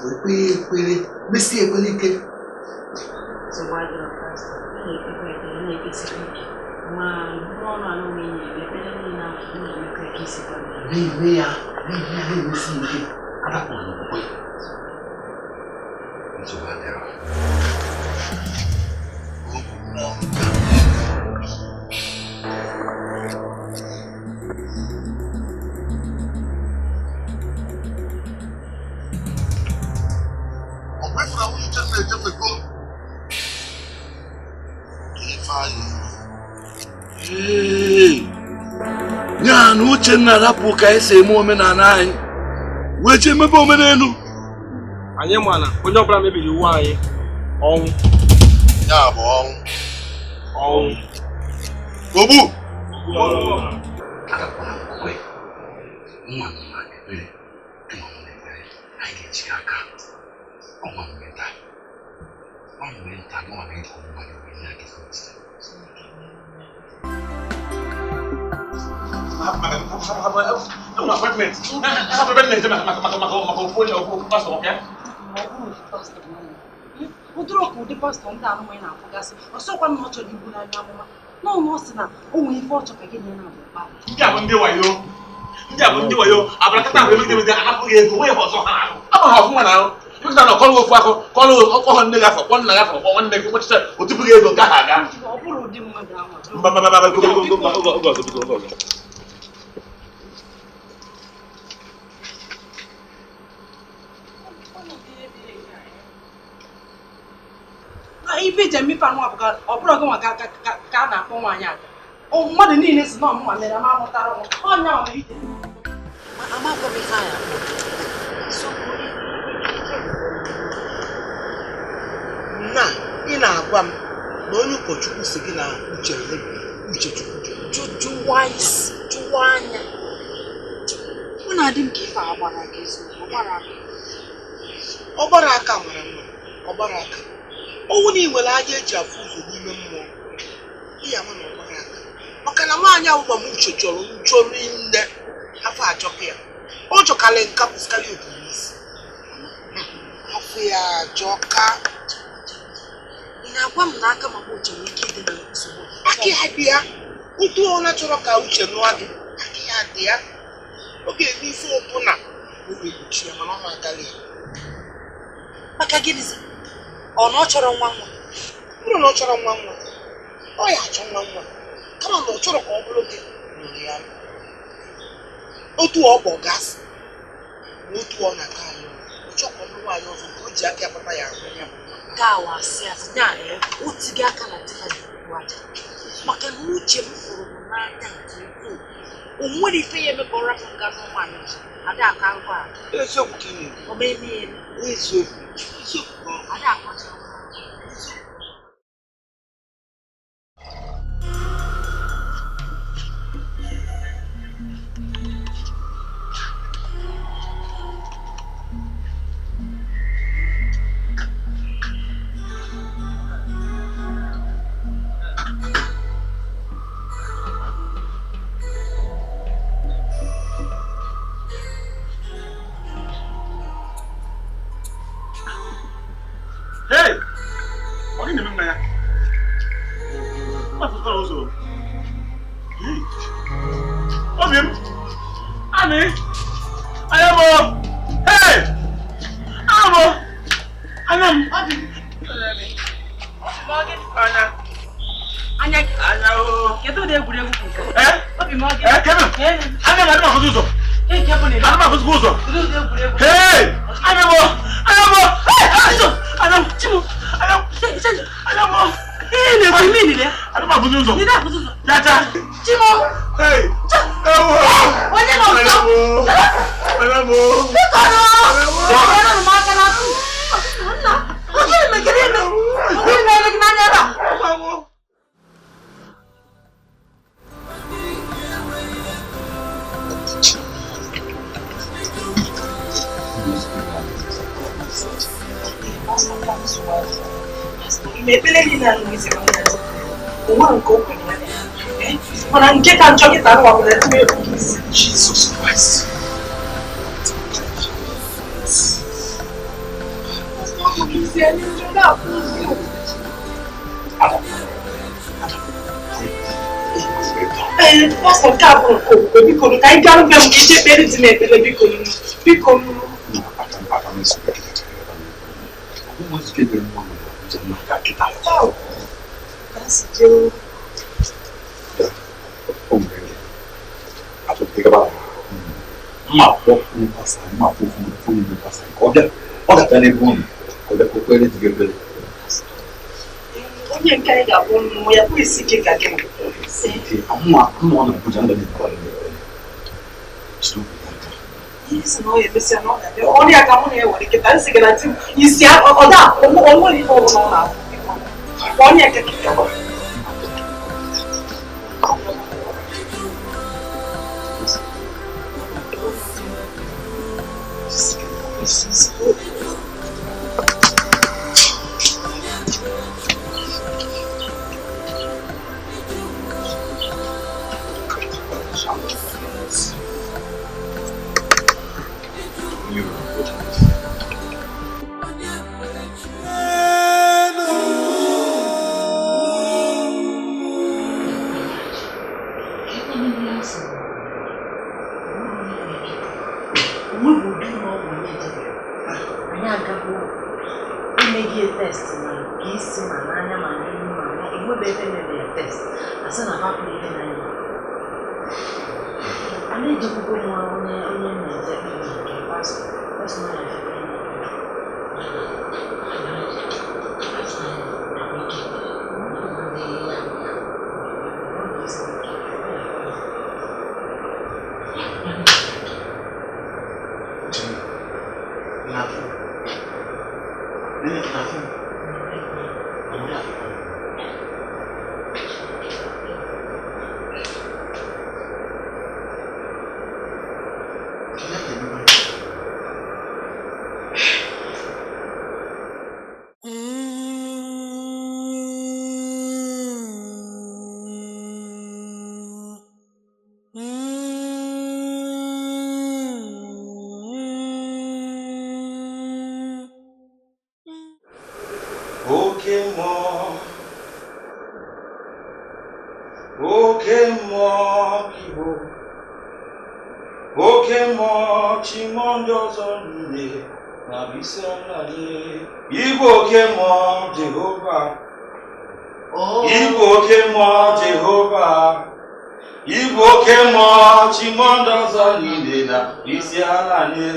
wee kpee ekpere mesie ekpere ike. Na-ekpekwa ekpere na-ekpesiri ike ma Ọbụbụ ọnụ ala onwe ya ebe ekpere niile ahụ m na-emekọ ka isi gwa m. Na-eme ya, na-eme ya, na-emesi ike. Adapụrụ n'okwukwe. Nsogbu adịrọ. Ọ kwefuru ahụ uche na-ejefego Ifeanyị. Ya na Uchenna rapụ ka esi eme omenala anyị wee jee mebe omenelu. Anyị ma na onye ọbụla mebiri iwu anyị ọnwụ. Ya bụ ọnwụ. Ọnwụ. Ogbu. Adapụla okwukwe. Nwa m na ekpere, nwa m na ekpere, anyị ga-eji aka. Ọnwa mgbe nta. Nwa mgbe nta nwa na-ekwu mmadụ wee nye aka isi. Ụdịrị ọka ụdị pastọ ndị anụmanụ na-afụgasị ọsọkwa na ọ chọrọ ibu n'anya amụma n'ọnụ ọ sị na o nwere ife ọ chọ ka gị na ya na-abụ kpa. Ndị a bụ ndị wayo. Ndị a bụ ndị wayo. Abụrakata ahụ emegide emegide anapụghị ego nwee ihe ọzọ ha na-arụ. Ama ha ọfụma na arụ. Emegide na ọkọrọ ofu akụ kọrọ ọkpọghọ nne gị afọ kpọ nna gị afọ kpọ nwanne gị nwechicha o tipụghị ego nke ahụ aga. Ọ bụrụ ụdị mmadụ ahụ. Mba mba mba mba oge ọzọ biko oge ọzọ. Ife eji eme ife anụ abụka ọ bụrụ gị nwa ka a na-akpọ nwaanyị aga. Mmadụ niile si na ọmụnwa mere ma amụtara nwa ọnya ọ mere ije. Amakwa m ife anyị akpọ. Na ị na-agwa m na onye ụkọchukwu si gị na uche mebiri uche Chukwu jụwa isi jụwa anya. Ọ na-adị m ka ife a gbara aka eziokwu, ọ gbara aka. Ọ gbara aka mara mma, ọ gbara aka. Ọnwụ na ị nwere anya eji afụ ụzọ n'ime mmụọ ihe ama na ọ gbara aka maka na nwaanyị ahụ gbam uche chọrọ njọ nne afọ ajọka ya ọ jọkarị nka kwụsịkarị ogiri isi afọ ya ajọka. Ị na-agwa m na aka mama uche nwere ike ịdị na nsogbu? Aka ya dị ya. Otu ọ na-achọrọ ka uche nụọ gị aka ya dị ya. Ọ ga-eme ife ọbụla ọ ga-ekpuchi ya mana ọ na-agalị ya. Maka gịnịzi? Ọ na ọ chọrọ nwa nwa? Bụrụ na ọ chọrọ nwa nwa, ọ ya achọ nwa nwa kama na ọ chọrọ ka ọ bụrụ gị nụrụ ya. Otu ọ bụ gasị na otu ọ na-aka anyị ọ chọrọ ka ọ bụrụ nwaanyị ọzọ nke o ji aka ya kpata ya ahụ ya. Nke a wasị asị ya o tigo aka na di ya bụ aja maka na uche m fụrụ m n'anya nke ukwuu. O nwere ife ya eme ka ọ rapụ nga nụ nwaanyị ọzọ ada aka ngwa a. Eziokwu ka ị na-ekwu. Ọ ma eme ya eme. Eziokwu. Eziokwu ka ọ. Ada akọcha. Hey! Ọ gịnị na-eme m n'anya? Mma ụzọ. Hey! Obi m! Anị! Anya m o! Hey! Anya m o! Anya m! Anya. Anya gị. Anya o! Kedu ụdị egwuregwu nke a? Eh? Obi m ọ gịnị? Eh, kedu? Anya m adị m afụzi ụzọ. Nke bụ na ị Adị m afụzikwa ụzọ. Kedu ụdị egwuregwu? Hey! Anya m o! Anya m o! Hey! Anya m! Chi m! Anya m! Anya m o! Ihe na-ekwu ime ilile ya. Adị m afụzi ụzọ. Ị na-afụzi ụzọ. Chacha! Chi m o! Hey! Ewo! Onye nọ nso? Anya m o! Anya m o! Biko nụ! Biko nụ m aka na nna! Ọ gịnị mekere ime? Ọ gịnị mere gị n'anya ebe a? Ekpere niile a na-esi na nwunye o nwere nke o kwere ya mana nke ka njọ kịta nwa bụla etinye egwu gị isi. Jesus Christ. Pastọ nke a bụ nke okwukwe biko ka anyị gaa be m ka ije kpere di m ekpere biko biko. Onye nke anyị ga-abụ mmụọ ya kwụ isi ike ka gị. Isi na ọ ya-emesịa na ọ ga-abịa ọrịa ka mụ na-ewere kịta nsị gị na di m isi ọ da onwere ihe ọbụla ọ na-ahụ onye nke kịta. Igwe oke mmụọ Jehova, igwe oke mmụọ Jehova, igwe oke mmụọ chi mmụọ ndị ọzọ niile na isi ala nye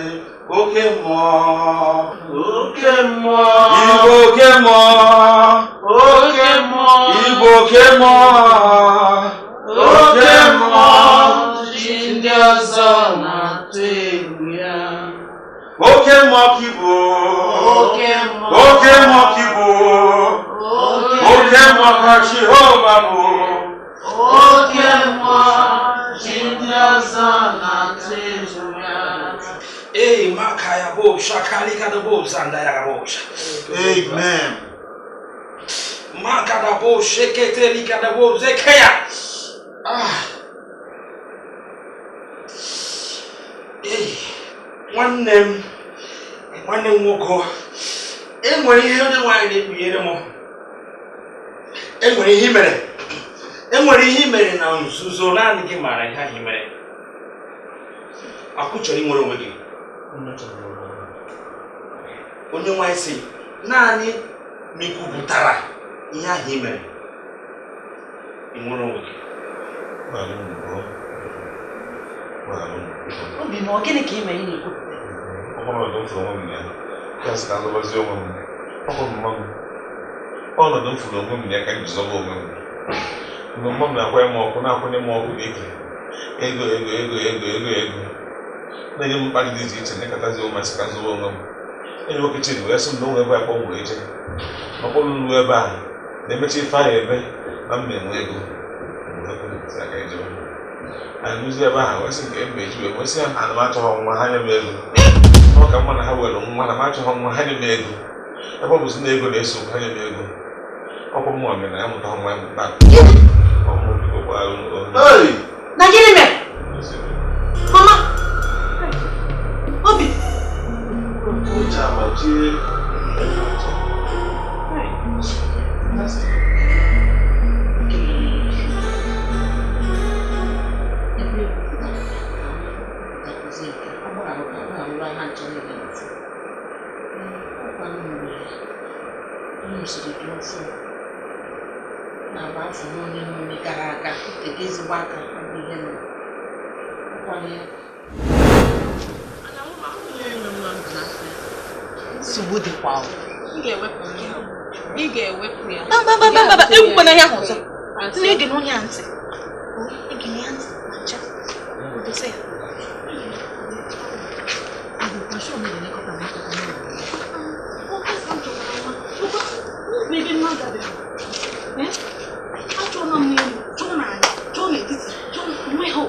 oke mmụọ. Oke mmụọ. Igwe oke mmụọ. Oke mmụọ. Igwe oke mmụọ. Oke mmụọ chi ndị ọzọ na-atụ egwu ya. Oke mmụọ ka ibu. Oke mmụọ. Oke mmụọ ka ibu. Oke mmụọ ka Jehova bụ. Oke mmụọ chi ndị ọzọ na-atụ egwu ya. Ei, makaya bosha, kalika da bosha, andaya bosha. Amen. Maka da bosha, ketelika da bosha, keya. Ah. Ei, nwanne m nwoke, enwere ihe onye nwaanyị na-ekpughere m. Enwere ihe mere. Enwere ihe mere na nzuzo naanị gị maara ihe ahụ mere. Akụ chọrọ inwere onwe gị. Onye nwaanyị sị naanị ma ikwupụtara ihe ahụ i mere, ị nwere onwe gị. Obi ma ọ gịnị ka ị mere ị na-ekwupụta? Ọnọdụ m fụrụ onwe m na ya ka m ji zọba onwe m. Mgbe mma m na-akwanye m ọkụ na-akwanye m ọkụ n'ike ego ego ego ego ego ego na-enye m mkparị dị iche iche na-ekatazi onwe masị ka nzọba onwe m. Enyi nwoke Chidi wee sị m na onwe ebe akpọ nwere eche ma ọ kpọrọ ruo ebe ahụ na-emechi ife ahụ ebe na m na-enwe ego anyị rụzie ebe ahụ wee sị nke mba eji wee nwesị ya ana m achọghọ nwa ha nye m ego. Ọ ka mma na ha were nwa na m achọghọ nwa ha nye m ego. Ebe ọ bụzi na ego na-eso ha nye m ego. Ọkwa m nwa mere na ya mụta nwa ya mụta. Na gịnị mere? Mama! Obi! afọ n'onye n'onye gara aga nke ezigbo aka ihe mere. Nsogbu dịkwa. Ị ga-ewepụ ya. Mba mba mba mba, ekwukwana ya ahụ ọzọ. Nne, egene onye a ntị. Egene ya ntị ma ncha. Dosa ya. Achọọla m n'elu, chọọ n'ala, chọọ n'etiti, chọọ n'enweghị.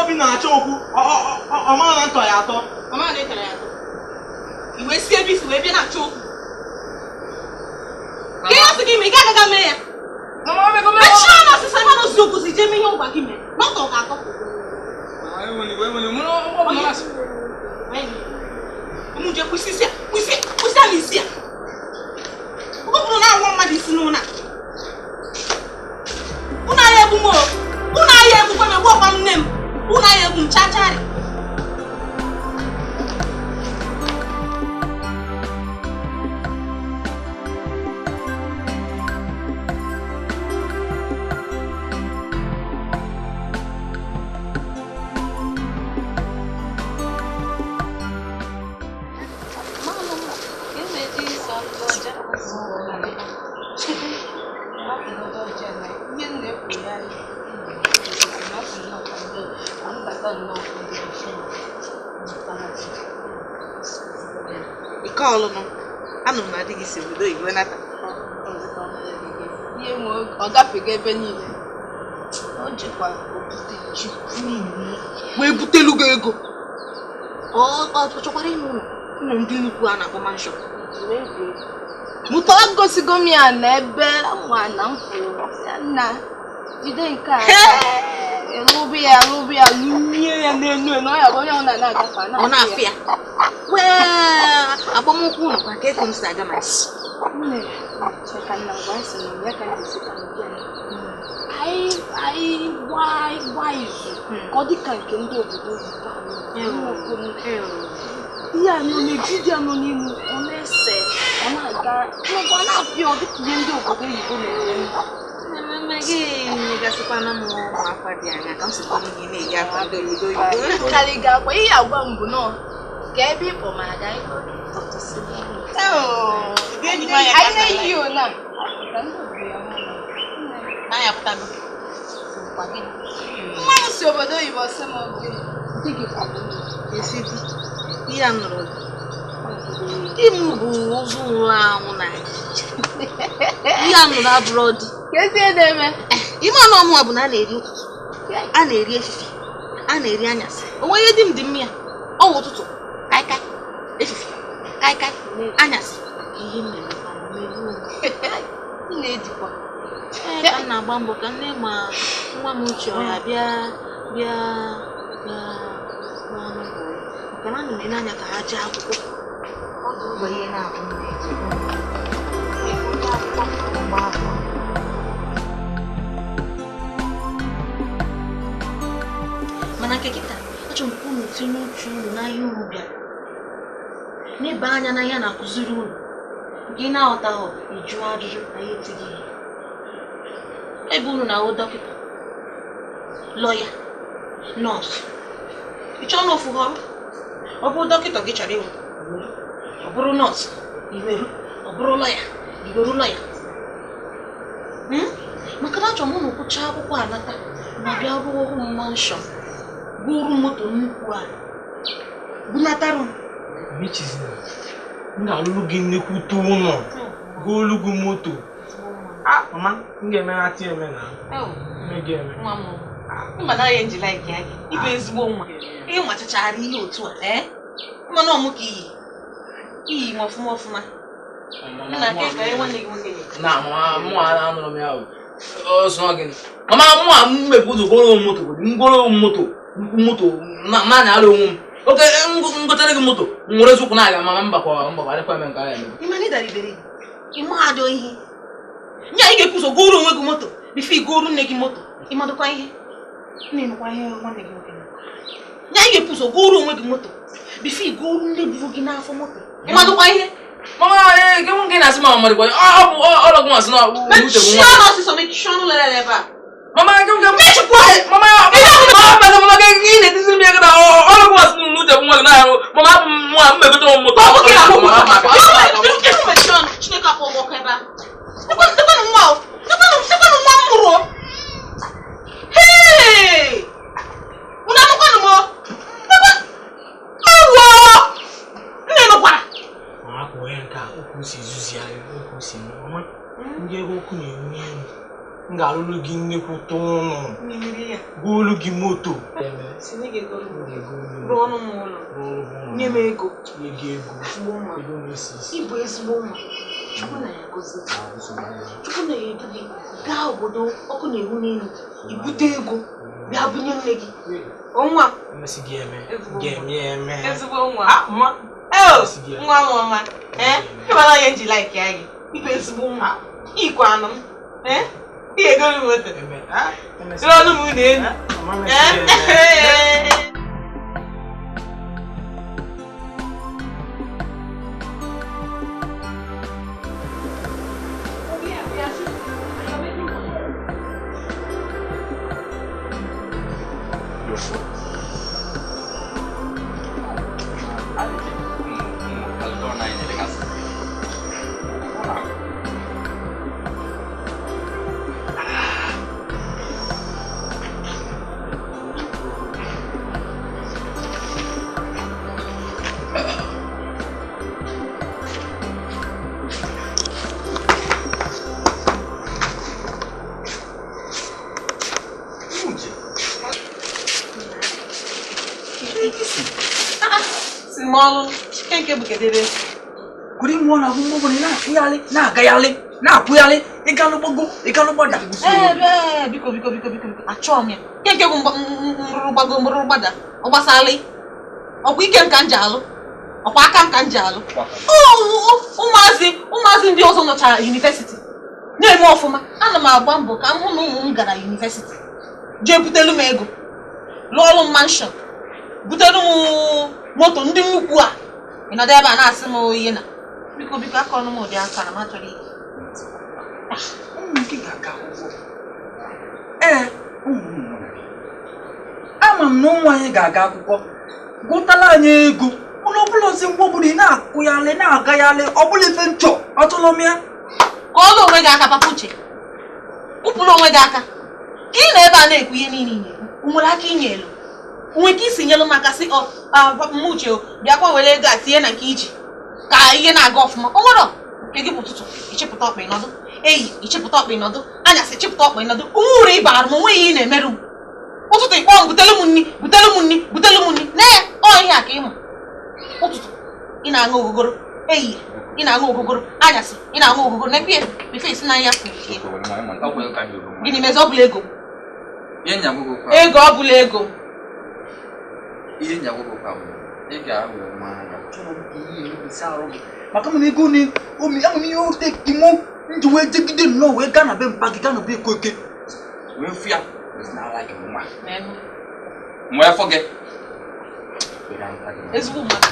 Obi na-achọ okwu, ọ mara na ntọ ya atọ. Ọ mara na ị tọrọ ya atọ. I wee si ebe isi wee bịa na-achọ okwu. Ka ihe ọsị gị mee, ị gaghị aga mee ya. Mechie ọnụ ọsịsa ebe na osi okwu si jee mee ihe ụgwa gị mee. N'ọtọ ọ ga-atọ. Ụmụ je kwụsị isi a, kwụsị, kwụsị a na isi a. Ọ bụrụ na awọ mmadụ isi n'ụlọ a. Ụnụ ahịa egbu m o. Ụnụ ahịa egbukwa m, egbu ọkwa nne m. Ụnụ ahịa egbu m chacharị. Ọ gafego ebe niile. O jikwa obute ji wee butelu gị ego. Ọ chọkwara ịnụ ụlọ ụlọ ndị nnukwu a na-akpọ manshọn. Mụta gosigo m ya na ebe ma na m fụrụ na jide nke a rụbụ ya rụbụ ya lumie ya n'elu na ọ ya bụ onye ọ na-agafe ọ na-afụ ya. Wee agbamụkwụ ụlọ kwa ka ego m si aga ma nne cheka na gwa sị na ya ka ndị si ka ndị anyị gbaa izu ka ọ dị ka nke ndị obodo oyibo. Ihe a nọ n'etiti a nọ n'ihu ọ na-ese ọ na-aga ọ na-apịa ọ dịka ihe ndị obodo oyibo na-eme. Mmemme gị nyegasịkwana m ụmụ akwa dị anya ka m si bụrụ gị na-eyi akwa ndị obodo oyibo. Karị ga-akwa ihe agwa m bụ nọọ ka ebe ịkpọ ma aga anyị na-eyi ona. Nwa m si obodo oyibo sị m di gị Ihe a nụrụ di m bụ ụzụ nwụrụ anwụ na ihe a nụrụ abụrụ di. Ime ọnụ ọmụwa bụ na a na-eri ụtụtụ, a na-eri efifie, a na-eri anyasị. O nweghị di m dị mma ya. Ọ wụ ụtụtụ kaikai, efifie kaikai, anyasị. Ihe m mere m na-edikwa. Ee, ka m na-agba mbọ ka nne ma nwa m uche ọ ya bịa bịa bịa maka na ana m ele anya ka ha jee akwụkwọ. Ọ dị ụzọ ihe na-abụ m na-eji akwụkwọ gba akwụkwọ. Mana nke kịta achọrọ m ka unu tinye uche unu n'ahịa unu bịara. N'ebe anya na ihe na-akụziri unu. Nke ị na-aghọtaghọ, ị jụọ ajụjụ anyị etighị ihe. Ebe unu na-ahụ dọkịta, lọya, nọọsụ. Ị chọọ na ofu họrọ? Ọ bụrụ dọkịta gị chọrọ ịwụ, ọ bụrụ nọọsụ, iweru, ọ bụrụ lọya, iweru lọya. Maka na achọrọ m unu kwụchaa akwụkwọ anata ma bịa rụọ ọrụ m manshọn, gụrụ moto nnukwu a, bunatarụ m. M ga-alụrụ gị nnekwute ụlọ, gụọlụ gị moto. Ah, mama, m ga-emeghata eme na. Eme. Mba na ya nji like ya gị. Ịbụ ezigbo nwa. Ị nwachachara ihe otu a, eh? Mana ọmụ ka iyi. Iyi ma ọfụma ọfụma. Nna ka ka nwanne gị nwoke na mama, mụ anụrụ m ya o. Ọ sọ gị. Mama, mụ a mmepụ ụzọ goro moto, ngoro moto, moto na na-alụ onwe m. Oke, ngotere gị moto, nwere eziokwu na-aga mama mbakwa mbakwa adịkwa eme nke ahụ eme. Ị ma na ịdara iberi gị. Ị ma adọ ihe. Nya ị ga-ekwuzo goro onwe gị moto bifo igoro nne gị moto. Ị madụkwa ihe? Na-enukwa ihe nwanne gị nwoke. Nya ị ga-ekwuzo goro onwe gị moto bifo igoro ndị buru gị n'afọ moto. Ị madụkwa ihe? Mama, gị nwoke na-asị ma ọmọdụkwa ọ bụ ọlọgwụ masị na uche bụ nwa. Mechie ọnụ ọsịsọ, mechie ọnụ lere ebe a. Mama, mechikwa mama, mama, mama, gị na-etisi m ya na ọlọgwụ masị na uche bụ nwa gị na-arụ. Mama, abụ m nwa m megote m moto. Ọ bụ gị na-akwụ ụgwọ. Mechie ọnụ, Chineke akpọ m ọkụ ebe a. Lekwanụ nwa o. Lekwanụ nwa m mụrụ o. Hey! Unu anụkwanụ m o. Ewo! Nne nụkwara. Mama, ka onye nke a okwu si zuzi ya, okwu si mama, ndị ego okwu na-enwe elu. M ga-alụrụ gị nnekwute ụlọ, gụọlụ gị moto. Rụọ ọnụ m ụlọ, nye m ego. Nye gị ego. Ego na-esi isi. Ịbụ ezigbo nwa. Chukwu na ya gozie. Chukwu na ya edu gị gaa obodo ọkụ na-ewu n'elu, ibute ego bịa bunye nne gị. Nwa. Emesi gị eme. Ga-eme eme. Ezigbo nwa. Ah, ma. Eh, nwa m ọma. Eh, ịmara onye nji like ya gị. Ịbụ ezigbo nwa. Ikwe anụ m. Eh? Ị ga-egoro m moto. Rụọ ọnụ m ụlọ elu. Eh? Na-akwụghalị ịgalụgbago ịgalụgbada. Biko biko biko biko achọọ m ya. Nke bụ mrụrụ gbago mrụrụ gbada ọ gbasala ọkwa ike m ka m ji alụ ọkwa aka m ka m ji alụ. Ụmụazị ndị ọzọ nọchara yunivesiti na-eme ọfụma. Ana m agba mbọ ka m hụ na ụmụ m gara yunivesiti jee butelu m ego, lụọ ọrụ m manshọn, butelu m moto ndị nnukwu a. Ị nọdụ ebe a na-asị m ihe na biko biko aka ọnụ m ụdị aka na m achọrọ ihe. Ụmụ gị ga-aga akwụkwọ. Ee, ụmụ ama m na ụmụ anyị ga-aga akwụkwọ gụtala anyị ego ụlọ ọbụla ozi ngwa ọbụla ị na-akụghalị na-agaghalị ọbụla ife nchọ ọtụlụ m ya. Ka ọlụ onwe gị aka papa Uche, kwụpụrụ onwe gị aka ka ị nọ ebe a na-ekwu ihe niile ị na-ekwu. Nwere aka inye elu nwere ike isi nyelu m aka sị papa m Uche bịakwa were ego a tinye na nke iji ka ihe na-aga ọfụma. O nwere nke gị bụ ụtụtụ ịchịpụta ọkpa ịnọdụ, eyi ịchịpụta ọkpa ịnọdụ, anyasị ịchịpụta ọkpa ịnọdụ. Onwe uru ịbara m onweghị ihe ị na-emerụ m. Ụtụtụ ịkpọ m butelu m nri butelu m nri butelu m nri na ya ọ ihe a ka ịma. Ụtụtụ ị na-aṅụ ogogoro, ehihie ị na-aṅụ ogogoro, anyasị ị na-aṅụ ogogoro na ekwe bife isi na ya. Gịnị mezi ọ bụla ego? Ego ọ bụla ego. Ihe nyagwụgwụ bụ ị ga-ahụ nwa anya. Maka m ego ni omi ama m ihe ote imo nji wee jegide nnọọ wee gaa na be mpa gị gaa na be Ekoke wee fụ ya na ala gị nwa nwee fọ gị Ezigbo mmadụ.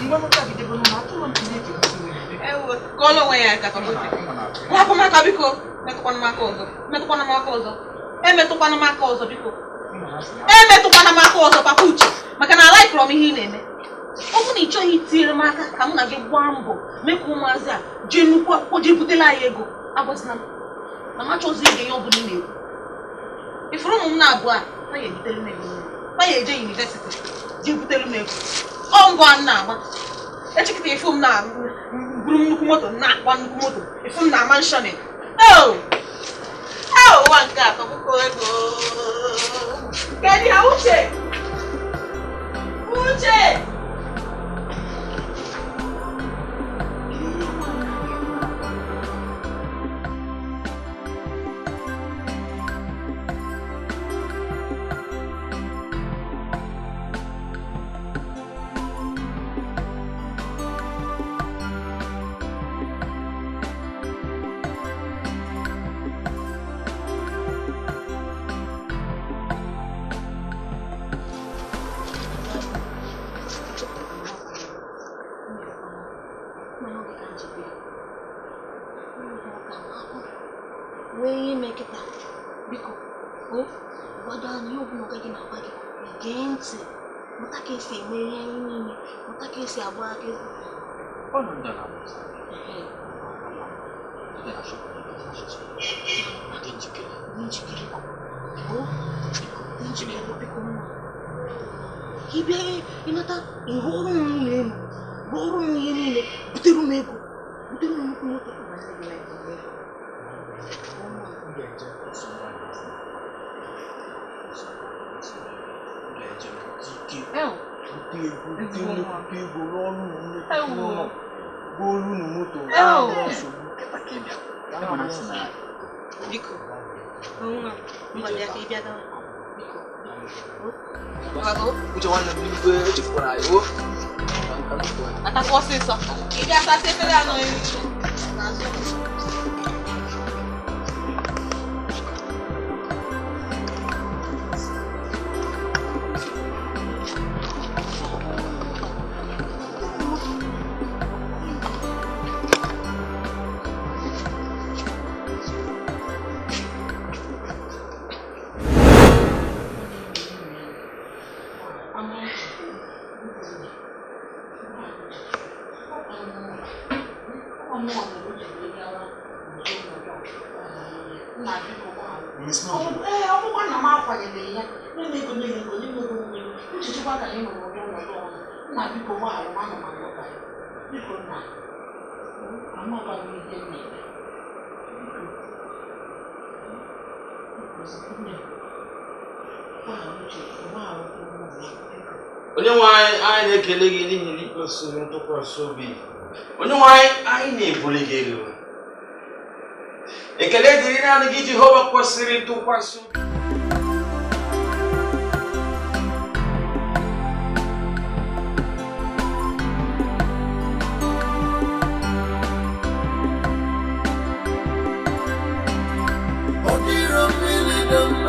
Ewo, kọọlụ onwe ya aka papa Uche. Rapụ m aka biko. Metụkwana m aka ọzọ. Metụkwana m aka ọzọ. Emetụkwana m aka ọzọ biko. Emetụkwana m aka ọzọ papa Uche. Maka na alaikụrọ m ihe ị na-eme. Ọ bụrụ na ị chọghị itinyere m aka ka mụ na gị gbaa mbọ mee ka ụmụazị a jee nnukwu akwụkwọ jee butela anyị ego, agwazina m na m achọghịzi ige ihe ọ bụla ị na-ekwu. Ifuru ụmụ m na-abụọ a ha ga-ebutere m ego, ha ga-eje yunivesiti jee butere m ego. Ọ mbọ a m na-agba echekịta ifu m na buru nnukwu moto na-akpa nnukwu moto ifu m na manshọn. Ụwa nke atọ bụkọ ego. Kedu ya Uche? Uche! Uche nwanne m igwe echefukwara anyị o. Atakwa ọsịsọ. Ị bịa sasị efere anọ n'azụ. Onye nwe anyị na-ekele gị n'ihi na ị kwesịrị ntụkwasị obi. Onye nwe anyị na-ebuli gị elu. Ekele dịrị naanị gị Jehova kwesịrị ntụkwasị obi.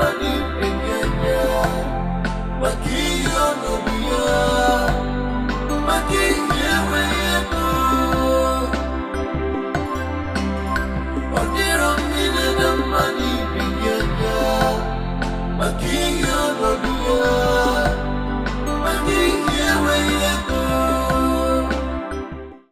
Money,